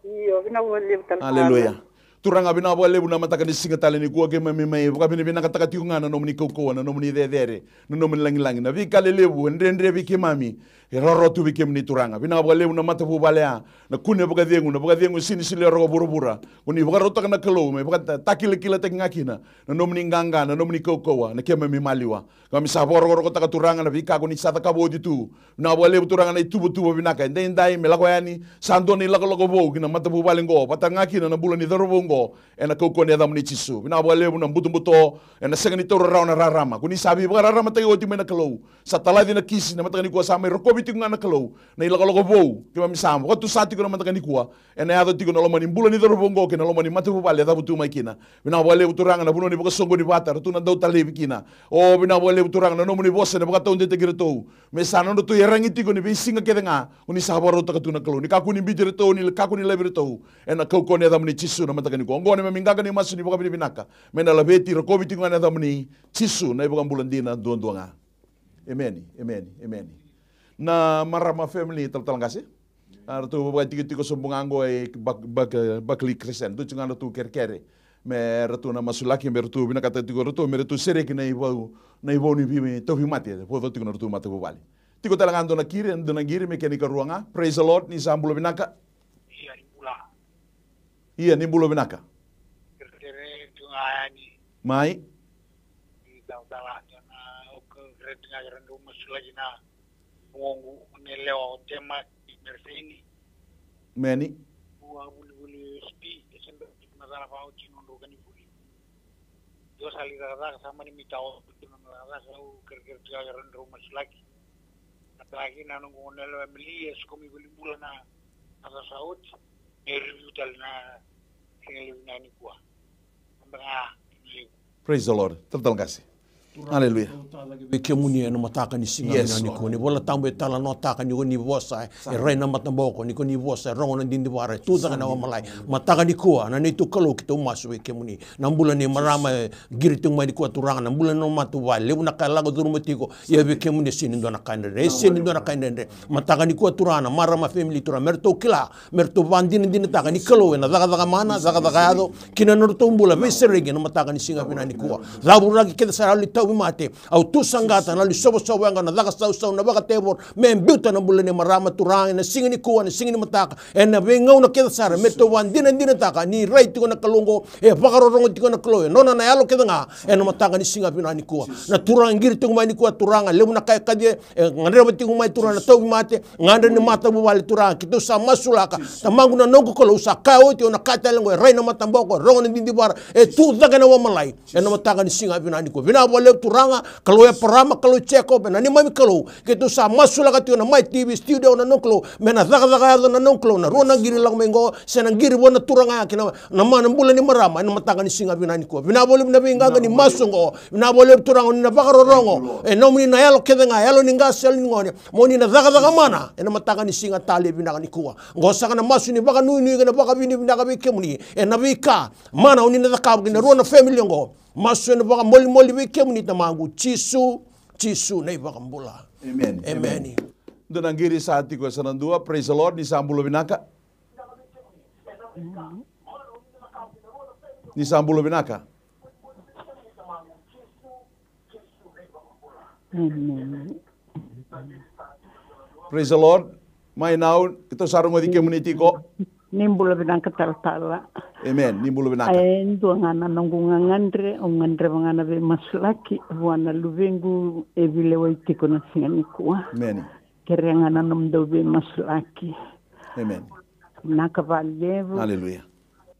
Io, vinaka vakalevu tale. Aleluya. Turaga, vinaka vakalevu na mataka ni siga tale nikua keimami mai vakavinavinakataka tiko ga na nomuni kaukauwa, na nomuni cecere, na nomuni lagilagi, na veika lelevu e dredre vei keimami. E rawarawa tu vei kemuni Turaga. Vinaka vakalevu na matavuvale ya, na kune vakacegu, na vakacegu e sega ni solia roka vuravura. Ko ni vakarautaka na Kalou me vakatakilakilataki ga kina na nomuni qaqa, na nomuni kaukauwa, na keimami maliwa. Keimami sa vakarokorokotaka Turaga na veika ko ni sa cakava oti tu. Vinaka vakalevu Turaga na ituvatuva vinaka edaidai me lako yani, sa dua na ilakolako vou ki na matavuvale oqo, vata ga kina na bula ni cauravou oqo. Ena kaukauwa ni yacamuni Jisu. Vinaka vakalevu na butobuto ena sega ni taura rawa na rarama. Ko ni sa veivakararamataki oti mai na Kalou. Sa talaci na kisi na mataka nikua, sa mai rokovi tiko ga na Kalou na ilakolako vou keimami sa vakatusa tiko na mataka nikua. Ena yaco tiko na loma ni bula ni cauravou oqo kei na loma ni matavuvale e cavutu mai kina. Vinaka vakalevu Turaga na vanua ni vakasoqoni vata, ratou na dau talevi kina. O vinaka vakalevu Turaga na nomuni vosa ena vakataudeitaki iratou. Me sa nodratou iyaragi tiko ni veisiga kece ga, o ni sa vakarautaka tu na Kalou. Ni kakua ni biuti iratou, ni kakua ni laivi iratou. Ena kaukauwa ni yacamuni Jisu na mataka nikua. Oqo na neimami qaqa ni masu ni vakavinavinaka. Me na laveti, rokovi tiko ga na yacamuni Jisu na iVakabula dina duadua ga. Emeni, emeni, emeni. Na marama family talatala qase. A, ratou vakaitikotiko sobu ga oqo e Bak-, Bak-, Barkly Crescent. Dua tiko ga ratou kerekere me ratou na masulaki, me ratou vinakata tiko ratou me ratou sereki na ivau, na ivau ni vi-, tauvimate e vodo tiko na ratou matavuvale. Tiko tale ga dua na qiri, dua na qiri me kena ikarua ga. Praise the Lord, ni sa bula vinaka. Ia, ni bula. Ia, ni bula vinaka. Kerekere tu ga yani. Mai. Ni tautala tu na o kerekere tu ga, kerekere tu masulaki na Vugoqu, o na yalewa o Tema Mereseini. Meni. Ua vulivuli S P, e se bera tiko na cala vakaoti nodrau ka ni vuli. Dua sa lai cakacaka, sa mani mai tao tiko na cakacaka, au kerekere tiko ga kerekere drau masulaki. Na talaki na noqu o na yalewa Emily, e sikomi voli bula na, na cakacaka oti. Me review tale na siga levu na nikua. Praise the Lord. Talatala qase. Aleluya. Vei kemuni ena mataka ni siga, yes, vinaka nikua. Ni Vola Tabu e talanoataka ni ko ni vosa e rai na mataboko, ni ko ni vosa e rogo na didivara, e tu cake na wamalai. Mataka nikua, na neitou Kalou, keitou masu vei kemuni. Na bula ni marama e qiri tiko mai nikua, Turaga, na bula ni nomu matavuvale, levu na ka e lako curuma tiko. Ia vei kemuni e sega ni dua na ka e dredre, e sega ni dua na ka e dredre. Mataka nikua, Turaga, na marama family, Turaga, me ratou kila, me ratou vakadinadinataka ni Kalou ena cakacaka mana, cakacaka yaco ki na nodratou bula, veisereki ena mataka ni siga vinaka nikua. Cavuraki kece sara yalo ni tauvimate, au tu saqata na yalo ni sovosovo yaga, na caka sausau, na vakatevoro, me biuta na bula ni marama, Turaga, ena siga nikua, na siga ni mataka, ena veigauna kece sara, me ratou vakadinadinataka ni rai tiko na Kalou oqo, e vakarorogo tiko na Kalou, e nona na yalo kece ga, ena mataka ni siga vinaka nikua. Na Turaga qiri tiko mai nikua, Turaga, levu na ka e kaci, e gadreva tiko mai, Turaga, na tauvimate, gadreva ni matavuvale, Turaga, keitou sa masulaka. Tamaqu, na noqu Kalou, sa kaya oti, au na kaya tale oqo, e rai na mataboko, e rogo na didivara, e tu cake na wamalai. Ena mataka ni siga vinaka nikua. Vinaka vakalevu, Turaga, Kalou Eparama, Kalou Jekope, na neimami Kalou. Keitou sa masulaka tiko na Mai T V studio, na noqu Kalou, me na cakacaka yaco, na noqu Kalou, na rua na qiri lako mai oqo, se na qiri vua na Turaga, kei na, na mana bula ni marama ena mataka ni siga vinaka nikua. Vinaka vakalevu na veiqaqa ni masu oqo. Vinaka vakalevu, Turaga, ni na vakarorogo e nomuni na yalo kece ga, yalo ni qase, yalo ni gone, mo ni na cakacaka mana ena mataka ni siga talei vinaka nikua. Oqo saka na masu ni vakanuinui kei na vakavinavinaka vei kemuni ena veika mana o ni na cakava ki na rua na family oqo. Masu ena vakamolimoli vei kemuni, Tamaqu, Jisu, Jisu na iVakabula. Emeni. Emeni. Emeni. Dua na qiri sa tiko, e sa na dua. Praise the Lord, ni sa bula vinaka. Ni sa bula vinaka. Amen. Praise the Lord. Mai nau, keitou sa rogoci kemuni tiko. Ni bula vinaka, talatala. Amen. Ni bula vinaka. E dua ga na noqu gagadre, au gadreva ga na veimasulaki vua na luvequ e veilewai tiko na siga nikua. Amen. Kerea ga na nomudou veimasulaki. Amen. Vinaka vakalevu. Aleluya.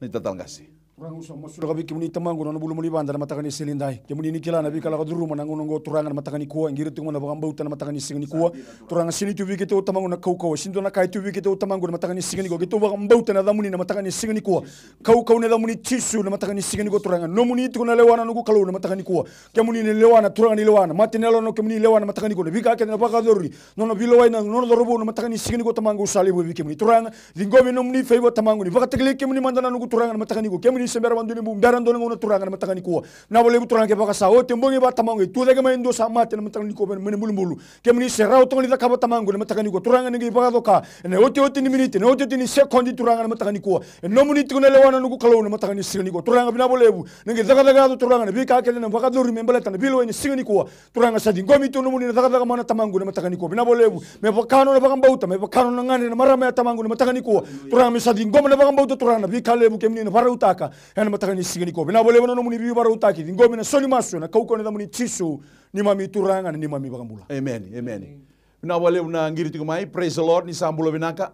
Ni talatala qase. Turaga, au sa masulaka vei kemuni, Tamaqu, na nona vula moni vada na mataka ni siga nidai. Kemuni ni kila na veika lako curuma na gauna oqo, Turaga, na mataka nikua. E qiri tiko mai na vakabauta na mataka ni siga nikua. Turaga, sega ni tu vei keitou, Tamaqu, na kaukauwa. Sega ni dua na ka e tu vei keitou, Tamaqu, na mataka ni siga nikua. Keitou vakabauta na yacamuni na mataka ni siga nikua. Kaukauwa na yacamuni, Jisu, na mataka ni siga nikua, Turaga. Nomuni tiko na lewa, na noqu Kalou, na mataka nikua. Kemuni na lewa, na Turaga ni lewa, na mata ni yalo, na kemuni lewa na mataka nikua. Na veika kece na vakayacori, nona veilewai na nona cauravou na mataka ni siga nikua, Tamaqu, au sa laiva vei kemuni, Turaga. Ciqomi nomuni favour, Tamaqu, ni vakatakilai kemuni mada, na noqu Turaga, na mataka nikua. Kemuni se bera vakadua ni bera dua na gauna, Turaga, na mataka nikua. Vinaka vakalevu, Turaga, kevaka sa oti e bogi vata, Tamaqu, e tu cake mai e dua sa mate na mataka nikua mai na bulubulu. Kemuni se rawa toka ni cakava, Tamaqu, na mataka nikua, Turaga, ni qai vakacoka ena iotioti ni miniti, ena iotioti ni sekodi, Turaga, na mataka nikua. E nomuni tiko na lewa, na noqu Kalou, na mataka ni siga nikua, Turaga. Vinaka vakalevu, na qai cakacaka yaco, Turaga, na veika kece na vakayacori me baleta na veilewai na siga nikua. Turaga, sa ciqomi tu nomuni na cakacaka mana, Tamaqu, na mataka nikua. Vinaka vakalevu, me vaka nona vakabauta, me vaka nona gadre na marama ya, Tamaqu, na mataka nikua. Turaga, me sa ciqoma na vakabauta, Turaga, na veika levu kemuni na vakarautaka ena mataka ni siga nikua. Vinaka vakalevu na nomuni veivakarautaki. Ciqomi na sau ni masu ena kaukauwa ni yacamuni, Jisu, neimami Turaga, na neimami iVakabula. Emeni, emeni. Vinaka vakalevu na qiri tiko mai. Praise the Lord, ni sa bula vinaka.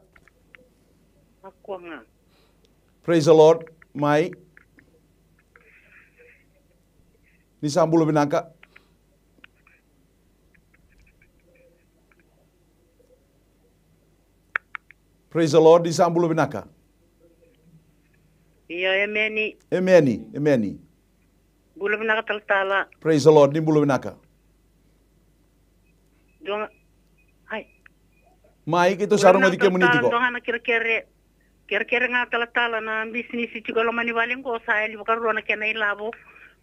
Praise the Lord, mai. Ni sa bula vinaka. Praise the Lord, ni sa bula vinaka. Io, emeni. Emeni, emeni. Bula vinaka, talatala. Praise the Lord, ni bula vinaka. Dua ga, ai. Mai, keitou sa rogoci kemuni tiko. Dua ga na kerekere. Kerekere ga, talatala, na bisinisi tiko e loma ni vale qo, sa yali vakarua na kena ilavo,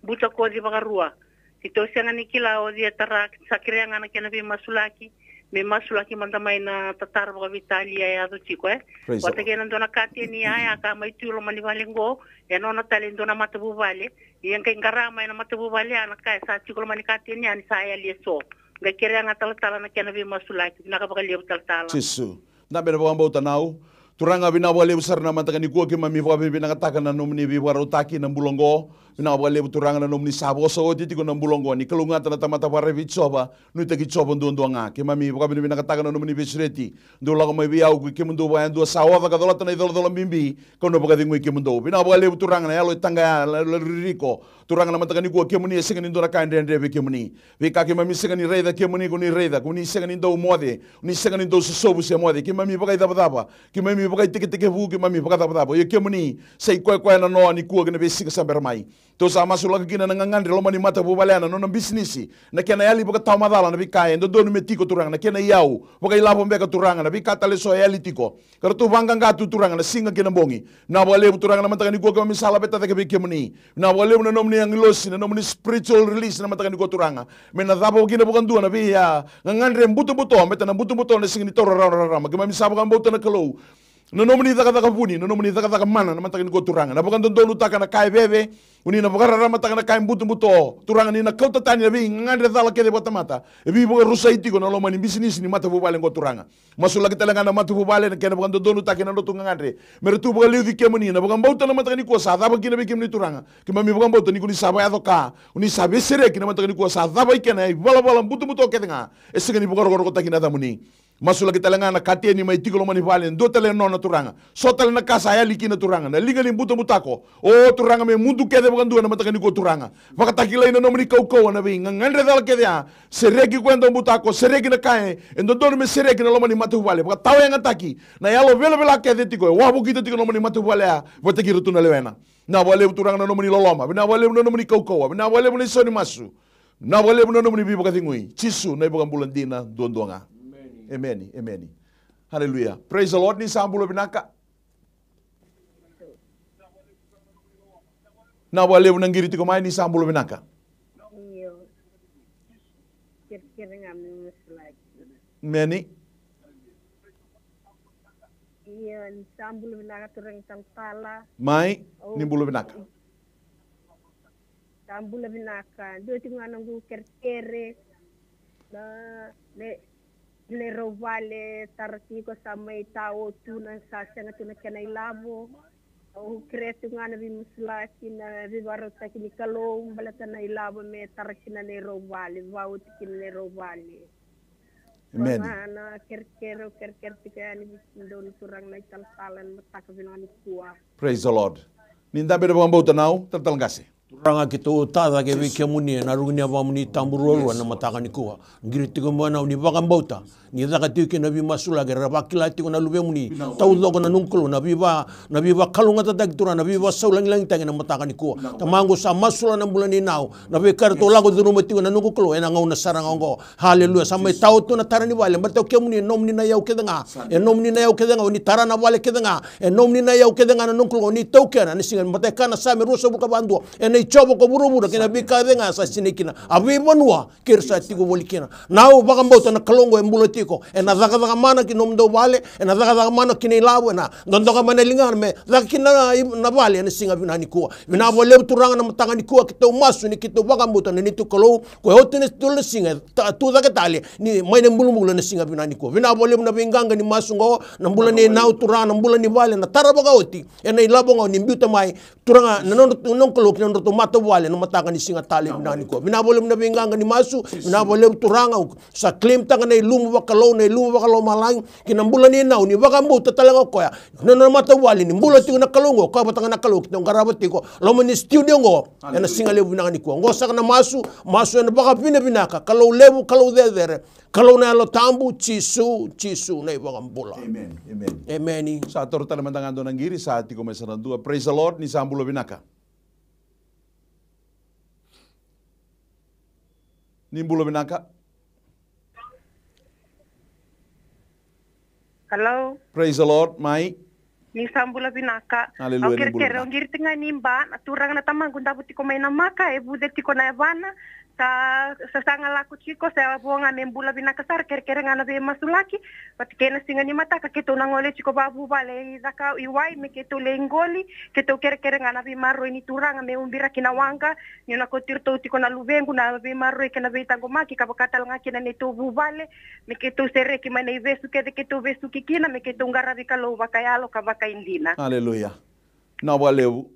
butakoci vakarua. Keitou sega ni kila o cei e tara, sa kerea ga na kena veimasulaki. Me masulaki mada mai na tatara vakaveitalia e yaco tiko, e. Praise the Vata Lord. Kei na dua na kateni ya, ya ka mai tu i loma ni vale qo, e nona tale e dua na matavuvale. Ia qai qarama ena matavuvale ya na ka e sa tiko loma ni kateni ya ni sa yali eso. Qai kerea ga talatala na kena veimasulaki. Vinaka vakalevu talatala. Jisu. Dabe na vakabauta nau. Turaga, vinaka vakalevu sara na mataka nikua, keimami vakavinavinakataka na nomuni veivakarautaki na bula oqo. Vinaka vakalevu Turaga na nomuni sa vosa oti tiko na bula oqo. Ni kalougata na tamata vakarevi Jiova, nuitaki Jiova duadua ga. Keimami vakavinavinakataka na nomuni veisureti. Dou lako mai vei au koi kemudou vakayadua sa oca ka colata na icolacola bibi, kau na vakacegui kemudou. Vinaka vakalevu Turaga na yalo e taqaya, na yalo e ririko. Turaga na mataka nikua kemuni e sega ni dua na ka e dredre vei kemuni. Veika keimami sega ni raica kemuni ko ni raica, ko ni sega ni dau moce, ko ni sega ni dau sosovu se moce. Keimami vakaicavacava, keimami vakaitekitekivu, keimami vakacavacava. Ia kemuni sa i koya koya na noa nikua kei na veisiga sa bera mai. Tou sa masulaka kina na gagadre loma ni matavuvale ya, na nona bisinisi, na kena yali vakatawamacala na veika e dodonu me tiko Turaga, na kena iyau vakailavo beka Turaga, na veika tale eso e yali tiko. Ka ratou vaqaqa tu Turaga na siga kei na bogi. Vinaka vakalevu Turaga na mataka nikua keimami sa laveta cake vei kemuni. Vinaka vakalevu na nomuni agilosi, na nomuni spiritual release na mataka nikua Turaga. Me na cava kina vakadua na vei, a, gagadre butobuto, baleta na butobuto na sega ni taura rawa na rarama. Keimami sa vakabauta na Kalou. Na nomuni cakacaka vuni, na nomuni cakacaka mana na mataka nikua Turaga. Na vakadodonutaka na ka e veve, o ni na vakararamataka na ka e butobuto. Turaga ni na kauta tani na vei gagadre cala kece vakatamata. E veivakarusai tiko na loma ni bisinisi ni matavuvale oqo Turaga. Masulaki tale ga na matavuvale na kena vakadodonutaki na nodratou gagadre. Me ratou vakaliuci kemuni na vakabauta na mataka nikua sa cava kina vei kemuni Turaga. Keimami vakabauta ni ko ni sa vakayaco ka, o ni sa veisereki na mataka nikua sa cava i kena ivalavala butobuto kece ga. E sega ni vakarokorokotaki na yacamuni. Masulaki tale ga na kateni mai tiko loma ni vale, dua tale na nona Turaga. So tale na ka sa yali kina Turaga, na liga ni butabutako. O Turaga me mudu kece vakadua na mataka nikua Turaga. Vakatakilai na nomuni kaukauwa na vei gagadre cala kece ya. Sereki koya dau butako, sereki na ka e, e dodonu me sereki na loma ni matavuvale. Vakatawayagataki na yalo velavela kece tiko, e wavokita tiko na loma ni matavuvale ya. Vata kei iratou na lewena. Vinaka vakalevu Turaga na nomuni loloma. Vinaka vakalevu na nomuni kaukauwa. Vinaka vakalevu na isau ni masu. Vinaka vakalevu na nomuni veivakacegui. Jisu na iVakabula dina duadua ga. Emeni, emeni. Haleluya. Praise the Lord. Ni sa bula vinaka. Vinaka vakalevu na qiri tiko mai, ni sa bula vinaka. Io. Kerekere ga me masulaki. Emeni. Io, ni sa bula vinaka Turaga talatala. Mai, ni bula vinaka. Sa bula vinaka. Dua tiko ga noqu kerekere. Na, ne, na neirau vale, tara tiko sa mai tao tu na sa sega tu na kena ilavo. Au kerea tu ga na veimasulaki, na veivakarautaki ni Kalou, baleta na ilavo me tara kina na neirau vale, vaoti kina na neirau vale. Amen. Vaka na kerekere, au kerekere tiko yani vei dou na turaga na italatala ena mataka vinaka nikua. Praise the Lord. Ni dabe na vakabauta nau, talatala qase. Turaga keitou tacake vei kemuni ena ruku ni yavamuni tabu ruarua ena mataka nikua. Qiri tiko mai nau ni vakabauta. Ni caka tiko kina na veimasulaki, era vakila tiko na luvemuni. Taucoko na noqu Kalou, na veiva, na veivakalougatataki Turaga, na veivakasaulagilagitaki ena mataka nikua. Tamaqu sa masula na bula ni nau. Na veika eratou lako curuma tiko na noqu Kalou, ena gauna sara ga oqo. Haleluya. Sa mai tao tu na tara ni vale, baleta o kemuni e nomuni na iyau kece ga. E nomuni na iyau kece ga, o ni tara na vale kece ga. E nomuni na iyau kece ga na noqu Kalou, o ni taukena, na siga ni matai kana Same ruasagavulu ka va dua. Ena i Jiova ko vuravura, kei na veika kece ga sa sinai kina. A veivanua, kei ira sa tiko voli kina. Nau vakabauta na Kalou oqo e bula tiko. Ena cakacaka mana ki nomudou vale, ena cakacaka mana ki na ilavo, ena dodoka mai na ligana me caka kina na, na vale, ena siga vinaka nikua. Vinaka vakalevu Turaga na mataka nikua, keitou masu ni keitou vakabauta na neitou Kalou, ko e oti na tolu na siga, e ta, tu cake tale, ni mai na bulubulu ena siga vinaka nikua. Vinaka vakalevu na veiqaqa ni masu oqo, na bula nei nau Turaga, na bula ni vale, na tara vakaoti, ena ilavo oqo ni biuta mai, Turaga, na nodra, na noqu Kalou, ki na nodratou matavuvale, na mataka ni siga tale vinaka nikua. Vinaka vakalevu na veiqaqa ni masu, vinaka vakalevu Turaga, au sa claim taka na ilumu vakalou, na ilumu vakalomalagi, ki na bula nei nau, ni vakabauta tale ga o koya. Na nona matavuvale ni bula tiko na Kalou oqo, koya vata ga na Kalou keitou qarava tiko. Loma ni studio oqo, ena siga levu vinaka nikua. Oqo saka na masu, masu ena vakavinavinaka, Kalou levu, Kalou cecere, Kalou na Yalo Tabu, Jisu, Jisu na iVakabula. Amen, amen. Emeni. Sa toro tale mada ga dua na qiri, sa tiko mai sara na dua. Praise the Lord, ni sa bula vinaka. Ni bula vinaka. Hello. Praise the Lord, mai. Ni sa bula vinaka. Hallelujah, ni bula vinaka. Au kerekere, au qiri tiko ga ni ba, na turaga na tamaqu davo tiko mai Namaka, e vuce tiko na yavana, Sa, sa saga lako tiko, sa vo ga me bula vinaka sara, kerekere ga na veimasulaki. Vata kei na siga ni mataka, keitou na gole tiko vavuvale i caka i wai, me keitou lei qoli, keitou kerekere ga na veimaroroi ni Turaga, me ubiraki na waqa, niu na kauti iratou tiko na luvequ, na veimaroroi kei na veitaqomaki, ka vaka tale ga kina neitou vuvale, me keitou sereki mai na ivesu kece keitou vesuki kina, me keitou qaravi Kalou vakayalo ka vakaidina. Aleluya. Na vakalevu.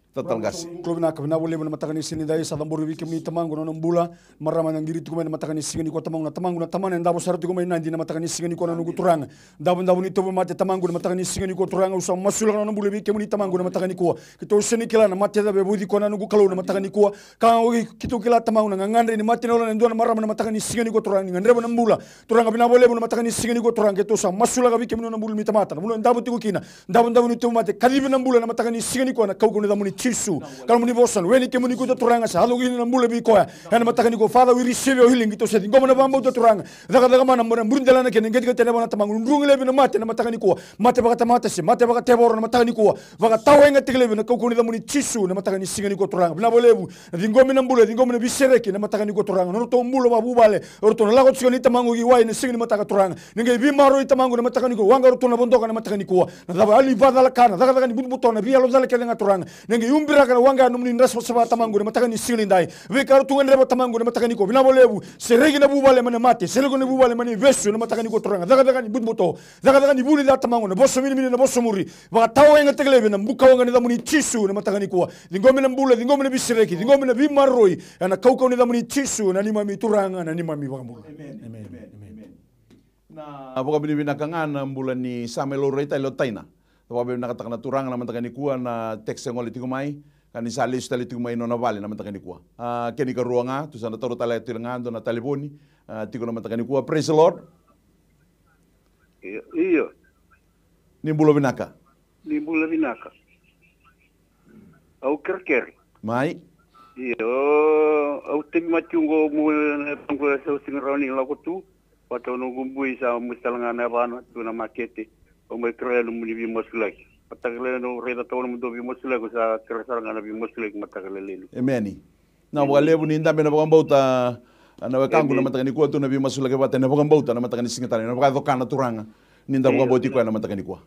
Tatalaqasi. Vinaka vakalevu na mataka ni siga nidai, sa cabori vei kemuni Tamaqu na nona bula. Marama na qiri tiko mai na mataka ni siga nikua Tamaqu, na tamaqu na tamana e davo sara tiko mai Nadi na mataka ni siga nikua na noqu Turaga. Davodavo ni tauvimate Tamaqu na mataka ni siga nikua Turaga, au sa masulaka na nona bula vei kemuni Tamaqu na mataka nikua. Keitou sega ni kila na mate cava e vauci koya na noqu Kalou na mataka nikua. Ka oqo keitou kila Tamaqu na gagadre ni mate na lolona e dua na marama na mataka ni siga nikua Turaga, ni gadreva na bula. Turaga vinaka vakalevu na mataka ni siga nikua Turaga, keitou sa masulaka vei kemuni na bula ni tamata, na vanua e davo tiko kina. Davodavo ni tauvimate, kacivi na bula na mataka ni siga nikua na kaukauwa ni yacamuni Jisu. Ka nomuni vosa na we ni kemuni keitou Turaga, sa yaco kina na bula vei koya. Ena mataka nikua Father, we receive your healing, keitou sa ciqoma na vakabauta Turaga. Cakacaka mana mo na muri delana kei na qeteqete ena vana Tamaqu, nudrugi levi na mate na mataka nikua. Mate vakatamata se mate vakatevoro na mataka nikua. Vakatawayagataki levi na kaukauwa ni yacamuni Jisu na mataka ni siga nikua Turaga. Vinaka vakalevu. Ciqomi na bula, ciqomi na veisereki na mataka nikua Turaga. Na nodratou bula vakavuvale, o ratou na lako tiko ni Tamaqu ki wai na siga ni mataka Turaga. Ni qai veimaroroi Tamaqu na mataka nikua, waqa ratou na vodoka na mataka nikua. Na cava yali vakacalaka, na cakacaka ni butobuto, na veiyalo cala kece ga Turaga. Ni qai ubiraka na waqa nomuni dra savasava Tamaqu na mataka ni siga nidai. Veika ratou gadreva Tamaqu na mataka nikua, vinaka vakalevu. Sereki na vuvale mai na mate, sereki na vuvale mai na ivesu na mataka nikua Turaga. Cakacaka ni butobuto, cakacaka ni vuli ca Tamaqu, na vosa minimini, na vosa muri. Vakatawayagataki levi na bukawaqa ni yacamuni Jisu na mataka nikua. Ciqomi na bula, ciqomi na veisereki, ciqomi na veimaroroi. Ena kaukauwa ni yacamuni Jisu na neimami Turaga, na neimami Vakabula. Emeni. Emeni. Emeni. Na vakavinavinaka ga na bula ni sa mai laurai tale o Taina. Sa vakavinavinakataka na Turaga na mataka nikua na text e gole tiko mai. Ka ni sa lesu tale tiko mai nona vale na mataka nikua. A, kena ikarua ga, tou sa na taura tale tiko ga dua na talevoni. A, tiko na mataka nikua. Praise the Lord. Io, io. Ni bula vinaka. Ni bula vinaka. Au kerekere. Mai. Io, au tevi mati ugo mu na tango sa usiga rawa ni lako tu. Vata noqu bui sa musi tale ga na yavana tu na makete. Au mai kerea nomuni veimasulaki. Mataka lailai au raica tau nomudou veimasulaki, au sa kerea sara ga na veimasulaki mataka lailai. Emeni. Na vakalevu ni dabe na vakabauta na wekaqu na mataka nikua, tu na veimasulaki vata ena vakabauta na mataka ni siga tale, na vakacoka na Turaga ni da vakabauti koya na mataka nikua.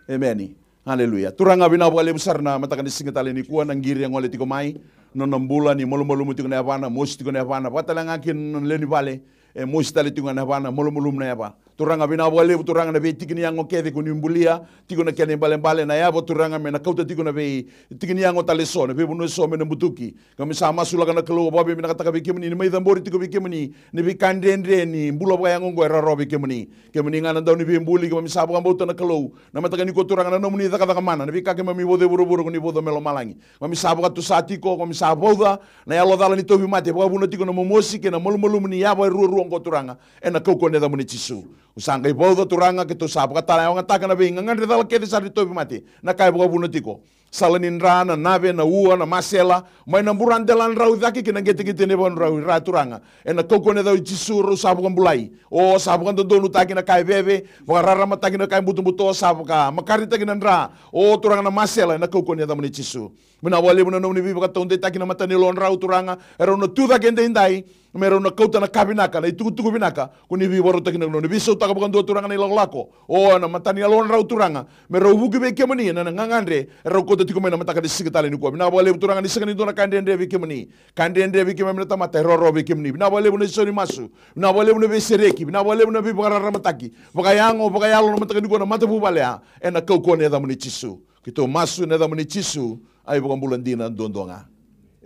Emeni. Aleluya. Turaga vinaka vakalevu sara na mataka ni siga tale nikua, na qiri e gole tiko mai, nona bula ni malumalumu tiko na yavana, mosi tiko na yavana, vata tale ga kina nona lewe ni vale, e mosi tale tiko ga na yavana, malumalumu na yava. Turaga vinaka vakalevu Turaga na veitiki ni yago kece ko ni bulia, tiko na kena ibalebale na yava Turaga me na kauta tiko na veitiki ni yago tale eso, na veivanua eso me na butuki. Keimami sa masulaka na Kalou, vakavinavinakataka vei kemuni ni mai cabori tiko vei kemuni na veika dredre ni bula vakayago oqo e rawarawa vei kemuni. Kemuni ga na dau ni veibuli, keimami sa vakabauta na Kalou. Na mataka nikua Turaga na nomuni cakacaka mana, na veika keimami vauca e vuravura ko ni vauca mai lomalagi. Keimami sa vakatusa tiko, keimami sa vauca na yalo cala ni tauvimate, vakavuna tiko na momosi kei na malumalumu ni yava e ruarua oqo Turaga. Ena kaukauwa ni yacamuni Jisu. Au sa qai vauca Turaga keitou sa vakatalayawagataka na veigagadre cala kece sara ni tauvimate. Na ka e vakavuna tiko. Sala ni dra, na nave, na ua, na masela. Mai na buradela drau cake ki na qeteqete ni vadrau i ra Turaga. Ena kaukauwa ni yaca i Jisu rau sa vakabulai. O sa vakadodonutaki na ka e veve. Vakararamataki na ka e butobuto, sa vakamakaritaki na dra. O Turaga na masela, ena kaukauwa ni yacamuni Jisu. Vinaka vakalevu na nomuni veivakataudeitaki na mata ni yalodrau Turaga, e rau na tu cake edaidai, me rau na kauta na ka vinaka, na itukutuku vinaka ko ni veivakarautaki na Kalou, na veisautaka vakadua Turaga na ilakolako. O na mata ni yalodrau Turaga, me rau vuki vei kemuni na gagadre e rau kauta tiko mai na mataka ni siga tale nikua. Vinaka vakalevu Turaga ni sega ni dua na ka dredre vei kemuni. Ka dredre vei keimami na tamata e rawarawa vei kemuni. Vinaka vakalevu na isau ni masu. Vinaka vakalevu na veisereki. Vinaka vakalevu na veivakararamataki vakayago, vakayalo na mataka nikua na matavuvale ya. Ena kaukauwa ni yacamuni Jisu. Keitou masu ena yacamuni Jisu, a iVakabula dina duadua ga.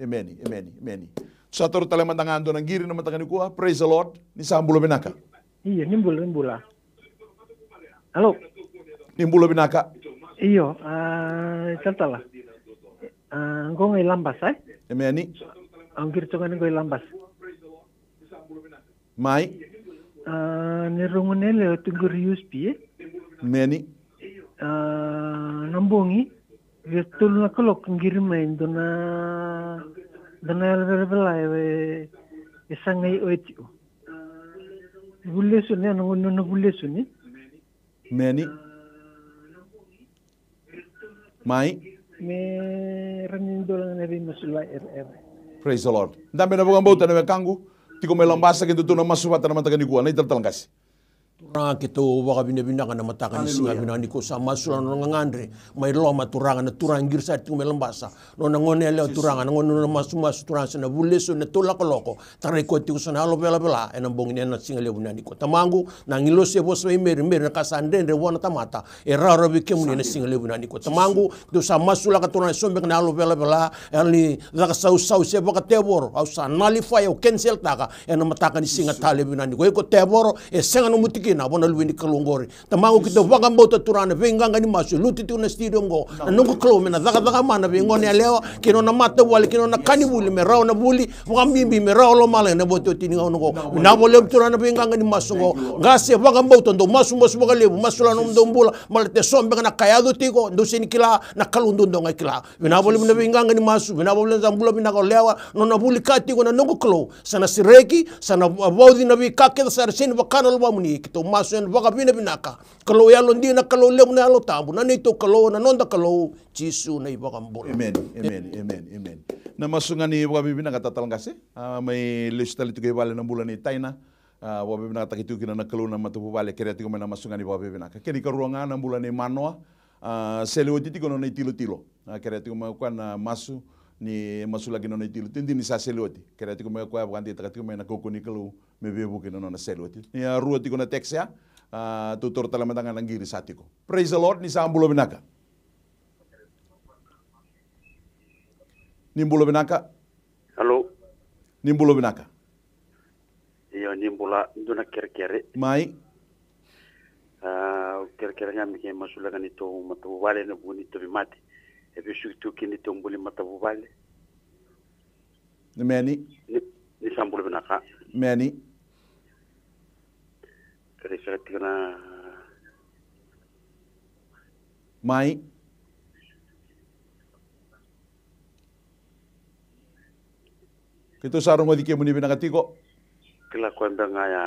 Emeni, emeni, emeni. Sa taura tale mada ga dua na qiri na mataka nikua. Praise the Lord. Ni sa bula vinaka. Io, ni bula, ni bula. Alo. Ni bula vinaka. Io, a, talatala. A, qo ga i Labasa, e? Emeni. Au qiri toka ni qo i Labasa. Mai. A, ni rogo ni lewe tu qori U S P, e? Meni. A, na bogi, via tolu na kaloko qiri mai dua na, dua na yalo velavela e, e sagai oti o. Vulesoni, a, na gone na vulesoni. Meni. Mai. Me rani dola na veimasulaki era, era. Praise the Lord. Dabe na vakabauta na wekaqu. Tiko mai Labasa, keitou na masu vata na mataka nikua, na italatala qase. Turaga, keitou vakavinavinaka na mataka ni siga vinaka nikua, sa masu la na nona gagadre mai loma, Turaga, na turaga qiri sa tiko mai Labasa. Nona gone yalewa, Turaga, na gone nona masumasu, Turaga, sa na vuli lesu na tolu na kaloko. Tarai koya tiko sa na yalo velavela ena bogi ni, ena siga levu vinaka nikua. Tamaqu, na agilosi e vosa vei Meri, Meri, na ka sa dredre vua na tamata e rawarawa vei kemuni ena siga levu vinaka nikua. Tamaqu, dou sa masulaka, Turaga, eso beka na yalo velavela, yalo ni cakasausau se vakatevoro, au sa nullify, au cancel-taka ena mataka ni siga tale vinaka nikua. Iko tevoro, e sega nomu tikina vua na luve ni Kalou oqori. Tamaqu, keitou vakabauta, Turaga, na veiqaqa ni masu e lutu tiko na studio oqo, na noqu Kalou, me na cakacaka mana vei gone yalewa kei nona matavuvale kei nona ka ni vuli, me rawa na vuli, vakabibi me rawa lomalagi na ivotavota ni gauna oqo. Vinaka vakalevu, Turaga, na veiqaqa ni masu oqo. Qase, vakabauta, dou masumasu vakalevu, masulaka na nomudou bula, baleta eso beka na ka e yaco tiko dou sega ni kila, na Kalou duadua ga e kila. Vinaka vakalevu na veiqaqa ni masu, vinaka vakalevu na bula vinaka o yalewa, nona vuli ka tiko na noqu Kalou. Sa na sereki, sa na vauci na veika kece sa sega ni vaka na lomamuni. Keitou masu ena vakavinavinaka. Kalou yalodina, Kalou levu na Yalo Tabu, na neitou Kalou, na noda Kalou, Jisu na iVakabula. Amen, amen, amen, amen. Na masu ga ni vakavinavinaka, talatala qase. A, mai lesu tale tiko i vale na bula nei Taina. A, vakavinavinakataki tiko kina na Kalou na matavuvale, kerea tiko mai na masu ga ni vakavinavinaka. Kena ikarua ga na bula nei Manoa. A, sele oti tiko nona itilotilo. A, kerea tiko mai o koya na masu ni masulaki nona itilotilo. Dina ni sa sele oti. Kerea tiko mai o koya, vakadeitaka tiko mai na kaukaua ni Kalou me veivuke na nona sele oti. Ni a rua tiko na text ya, a, tou taura tale mada ga na qiri sa tiko. Praise the Lord, ni sa bula vinaka. Ni bula vinaka. Hello. Ni bula vinaka. Io, ni bula, dua na kerekere. Mai. A, kerekere ga me keitou masulaka neitou matavuvale ena vuku ni tauvimate. E vesuki tu kina neitou buli matavuvale. Meni. Ni, ni sa bula vinaka. Meni. Kere saka tiko na. Mai. Keitou sa rogoci kemuni vinaka tiko. Kila koya beka ga ya,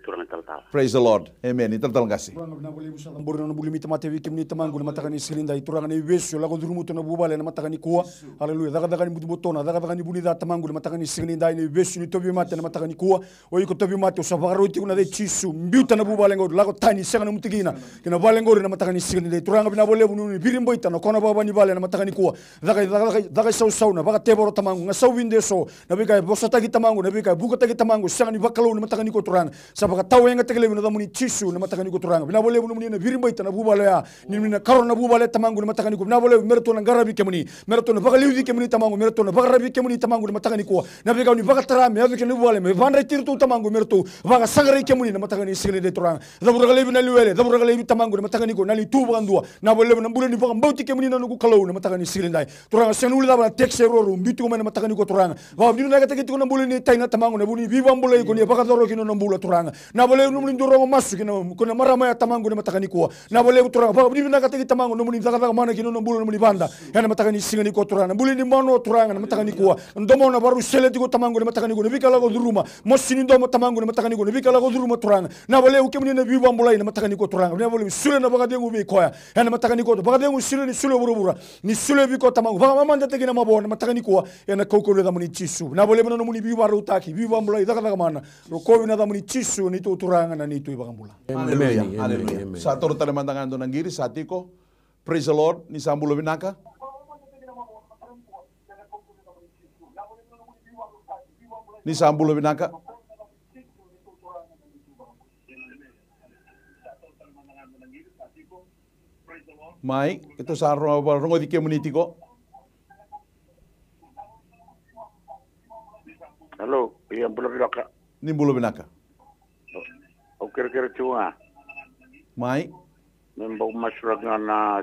turaga talatala. Praise the Lord. Amen. Ni talatala qase. Turaga, vinaka vakalevu, sa cabori na nona bula ni tamata vei kemuni tamaqu na mataka ni siga nidai. Turaga, na ivesu e lako curuma tu na vuvale na mataka nikua. Hallelujah. Cakacaka ni butobuto, na cakacaka ni vu ni ca tamaqu na mataka ni siga nidai, na ivesu ni tauvimate na mataka nikua. O iko tauvimate, au sa vakaroti iko ena yaca i Jisu. Biuta na vuvale qori, lako tani, sega nomu tikina kina vale qori na mataka ni siga nidai. Turaga, vinaka vakalevu ni viribaita na kona vakavale na mataka nikua. Caka, caka, caka, caka isausau, na vakatevoro tamaqu, ga sauvi de so, na veika e vosataki tamaqu, na veika e vukataki tamaqu, sega ni vakalou na mataka nikua Turaga. Sa vakatawayagataki levu na yacamuni Jisu na mataka nikua Turaga. Vinaka vakalevu nomuni na viribaita na vuvale oya. Ni, ni na karona na vuvale tamaqu na mataka nikua. Vinaka vakalevu me ratou na qaravi kemuni. Me ratou na vakaliuci kemuni tamaqu. Me ratou na vakararavi kemuni tamaqu na mataka nikua. Na veika oni vakatara me yaco kina na vuvale me vakadreti iratou tamaqu. Me ratou vakasaqarai kemuni na mataka ni siga nidai Turaga. Cavuraka laivi na liwele. Cavuraka laivi tamaqu na mataka nikua. Na li tu vakadua. Vinaka vakalevu na bula ni vakabauti kemuni na noqu Kalou na mataka ni siga nidai. Turaga, sega ni guilecava na text e ruarua biu tiko mai na mataka nikua Turaga. Vakavinavinakataki tiko na bula nei Taina tamaqu, na vu ni veivakabulai ko ni vakayacora kina nona bula Turaga. Vinaka vakalevu nomuni dau rogo masu kina, ko na marama ya tamaqu na mataka nikua. Vinaka vakalevu Turaga, vakavinavinakataki tamaqu nomuni cakacaka mana kina nona bula, nomuni vada. Ena mataka ni siga nikua Turaga. Na bula ni Manoa Turaga na mataka nikua. Na domona vakarau sele tiko tamaqu na mataka nikua. Na veika lako curuma. Mosi ni domo tamaqu na mataka nikua. Na veika lako curuma Turaga. Vinaka vakalevu kemuni na veivakabulai na mataka nikua Turaga. Vinaka vakalevu, solia na vakacegu vei koya. Ena mataka nikua, vakacegu, solia ni solia vuravura. Ni solia vei koya tamaqu. Vakamamadataki na mavoa na mataka nikua. Ena kaukaua ni yacamuni Jisu. Vinaka vakalevu na nomuni veivakarautaki, veivakabulai, cakacaka mana. Rokovi na yacamuni Jisu, neitou Turaga, na neitou iVakabula. Amen. Aleluya, amen, aleluya, amen. Sa toro tale mada ga e dua na qiri, sa tiko. Praise the Lord, ni sa bula vinaka. Ni sa bula vinaka. Mai, keitou sa ro-, rogoci kemuni tiko. Hello, ia bula vinaka. Ni bula vinaka. Au kerekere tiko ga. Mai. Me bau masulaki ga na,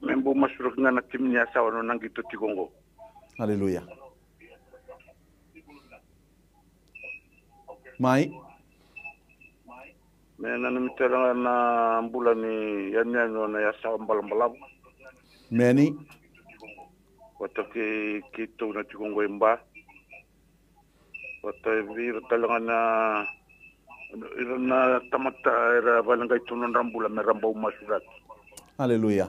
me bau masulaki ga na timi ni Yasawa, nona qito tiko oqo. Aleluya. Mai. Me nanumi tale ga na bula ni yameyame o na Yasawa balabalavu. Meni. Vata kei keitou na tiko oqo e Ba. Vata vei ira tale ga na, ira na tamata era vakaleqai tu nodra bula me ra bau masulaki. Aleluya.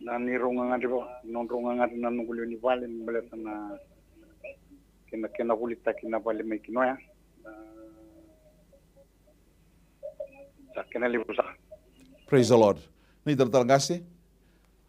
Na neirau gagadre vaka, nodrau gagadre na noqu lewe ni vale me baleta na kena, kena volitaki na vale mai Kinoya. Na sa kena levu saka. Praise the Lord. Ni talatala qase.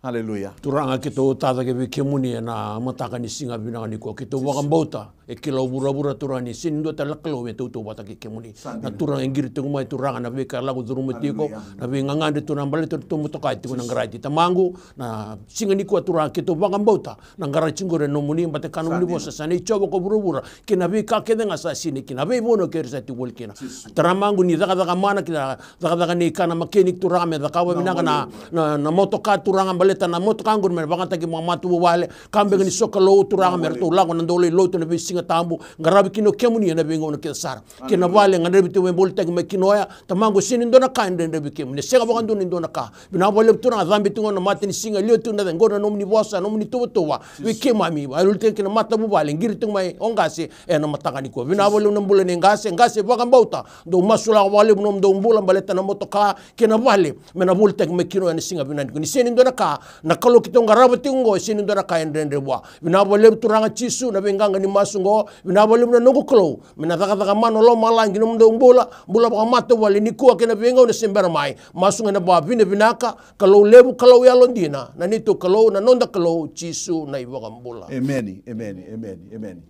Aleluya. Turaga, keitou tacake vei kemuni ena mataka ni siga vinaka nikua. Keitou vakabauta e kilai vuravura, Turaga, ni sega ni dua tale na Kalou me tautauvata kei kemuni. Na Turaga e qiri tiko mai, Turaga, na veika e lako curuma tiko, na veigagadre, Turaga, baleta na tou motoka tiko na qarati. Tamaqu, na siga nikua, Turaga, keitou vakabauta na qarati qori e nomuni, baleta na nomuni vosa sa nei Jiova ko vuravura, kei na veika kece ga sa sinai kina, na veivanua kece sa tiko voli kina. Taramaqu, ni cakacaka mana, kei na cakacaka nei kana makeni, Turaga, me cakava vinaka na, na, na motoka, Turaga, baleta na motoka qori me vakayagataki vakamatavuvale, ka beka ni sokalou, Turaga, me ratou lako na dau lai lotu ena veisiga tabu, qaravi kina o kemuni ena veigauna kece sara. Kei na vale e gadrevi tiko me volitaki mai Kinoya, Tamaqu, sega ni dua na ka e dredre vei kemuni, sega vakadua ni dua na ka. Vinaka vakalevu, Turaga, cabe tiko na mata ni siga, liu tiko na cegu, qori na nomuni vosa, nomuni tuvatuva vei keimami, vakayagataki kina matavuvale, qiri tiko mai o qase ena mataka nikua. Vinaka vakalevu na bula nei qase, qase vakabauta, dou masulaka vakalevu nomudou bula, baleta na motoka kei na vale me na volitaki mai Kinoya ena siga vinaka nikua. Ni sega ni dua na ka, na Kalou keitou qarava tiko oqo, e sega ni dua na ka e dredre vua. Vinaka vakalevu, Turaga Jisu, na veiqaqa ni masu oqo. Vinaka vakalevu na noqu Kalou, me na cakacaka mana o lomalagi, nomudou bula, bula vakamatavuvale nikua kei na veigauna se bera mai. Masu ga ena vakavinavinaka, Kalou levu, Kalou yalodina, na neitou Kalou, na noda Kalou, Jisu na iVakabula. Emeni, emeni, emeni, emeni.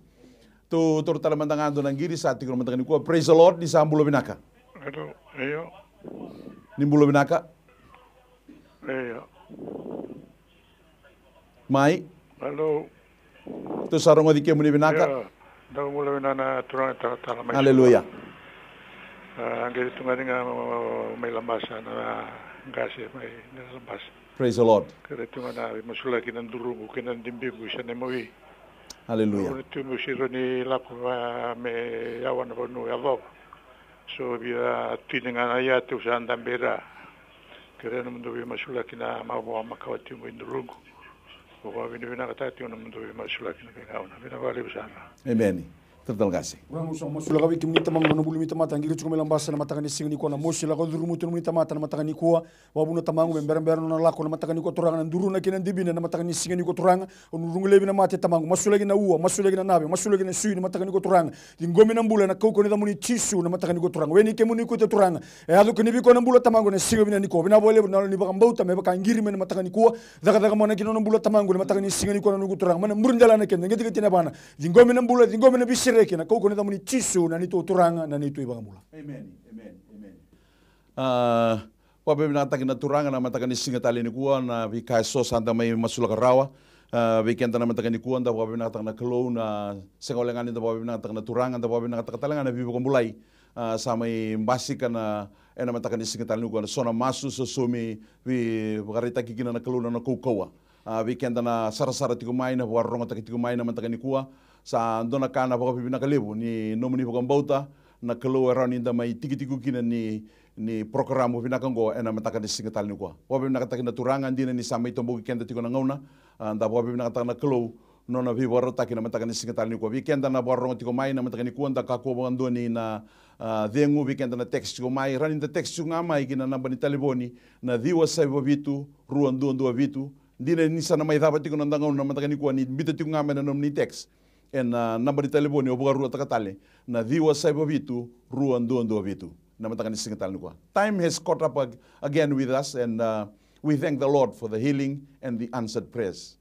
Tou taura tale mada ga e dua na qiri, sa tiko na mataka nikua. Praise the Lord, ni sa bula vinaka. Hello, io. Ni bula vinaka. Io. Mai. Hello. Tou sa rogoci kemuni vinaka. Io. Dou bula vinaka na turaga talatala mai. Aleluya. A, qai tu ga ni ga mai Labasa na qase mai Labasa. Praise the Lord. Kerea tu ga na veimasulaki na duruqu kei na dibiqu i Sanemawi. Aleluya. Au na tu meu siro ni lako me yawa na vanua yacova. So via tini ga na ia tou sa dabe i ra. Kerea nomudou veimasulaki na mavoa makawa tiko i duruqu. Au vakavinavinakataka tiko nomudou veimasulaki na veigauna. Vinaka vakalevu sara. Emeni. Talatala qase. Turaga, au sa masulaka vei kemuni Tamaqu na vuli ni tamata qiri tiko mai Labasa na mataka ni siga nikua, na mosi lako curuma tu nomuni tamata na mataka nikua. Vakavuna Tamaqu me berabera nona lako na mataka nikua, Turaga, na duruna kei na divina na mataka ni siga nikua, Turaga. Au nuruqu laivi na mate Tamaqu, masulaki na ua, masulaki na nave, masulaki na sui na mataka nikua, Turaga. Ciqomi na bula ena kaukaua ni yacamuni Jisu na mataka nikua, Turaga. Weni kemuni kote, Turaga. E yaco kina vei koya na bula Tamaqu ena siga vinaka nikua. Vinaka vakalevu na yalo ni vakabauta me vaka qiri mai na mataka nikua. Cakacaka mana kina nona bula Tamaqu ena mataka ni siga nikua na noqu Turaga. Mai na muri dela na keda, qeteqete na yavana. Ciqomi na bula, ciqomi na veisereki ena kaukaua ni yacamuni Jisu na neitou Turaga, na neitou iVakabula. Emeni, emeni, emeni. A, vakavinavinakataki na Turaga na mataka ni siga tale nikua, na veika eso sa da mai masulaka rawa. A, vei keda na mataka nikua, da vakavinavinakataka na Kalou, na sega wale ga ni da vakavinavinakataka na Turaga, da vakavinavinakataka tale ga na veivakabulai. A, sa mai basika na, ena mataka ni siga tale nikua, na so na masu, so somi, veivakaraitaki kina na Kalou na nona kaukauwa. A, vei keda na sarasara tiko mai, na vakarorogotaki tiko mai na mataka nikua. Sa dua na ka na vakavinavinaka levu ni nomuni vakabauta, na Kalou e rawa ni da mai tikitiki kina ni, ni porokaramu vinaka oqo ena mataka ni siga tale nikua. Vakavinavinakataki na Turaga, dina ni sa mai toboki keda tiko na gauna, a, da vakavinavinakataka na Kalou, nona veivakarautaki na mataka ni siga tale nikua. Vei keda na vakarorogo tiko mai na mataka nikua, da kakua vakadua ni na, a, cegu, vei keda na text tiko mai, rawa ni da text tiko ga mai ki na naba ni talevoni, na ciwa saiva vitu, rua dua dua vitu, dina ni sa na mai cava tiko na noda gauna na mataka nikua, ni biuta tiko ga mai na nomuni text. Ena, a, naba ni talevoni au vakaruataka tale, na ciwa saiva vitu, rua dua dua vitu. Na mataka ni siga tale nikua. Time has caught up ag-, again with us, and, uh, we thank the Lord for the healing and the answered prayers.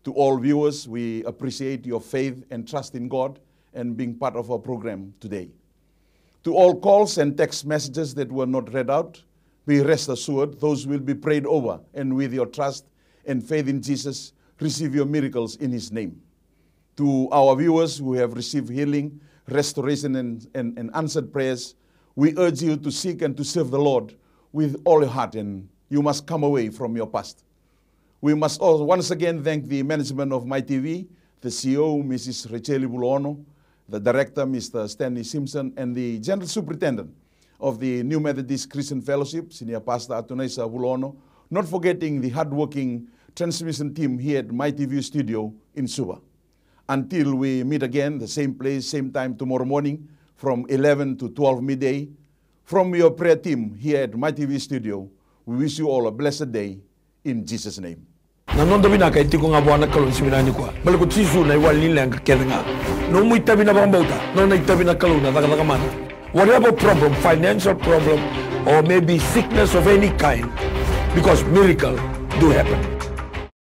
To all viewers, we appreciate your faith and trust in God and being part of our program today. To all calls and text messages that were not read out, be rest assured, those will be prayed over, and with your trust and faith in Jesus, receive your miracles in His name. To our viewers who have received healing, restoration, and, and, and answered prayers, we urge you to seek and to serve the Lord with all your heart, and you must come away from your past. We must also once again thank the management of My T V, the C E O, Missus Rachel Vulaono, the director, Mister Stanley Simpson, and the general superintendent of the New Methodist Christian Fellowship, Senior Pastor Atunaisa Vulaono, not forgetting the hardworking transmission team here at My T V studio in Suva. Until we meet again, the same place, same time tomorrow morning, from eleven to twelve midday, from your prayer team here at My T V studio, we wish you all a blessed day in Jesus' name. Na noda vinaka e tiko ga vua na Kalou ni siga vinaka nikua. Baleta ko Jisu na iwali ni leqa kece ga. Nomu itavi na vakabauta, nona itavi na Kalou na cakacaka mana. Whatever problem, financial problem, or maybe sickness of any kind, because miracle do happen.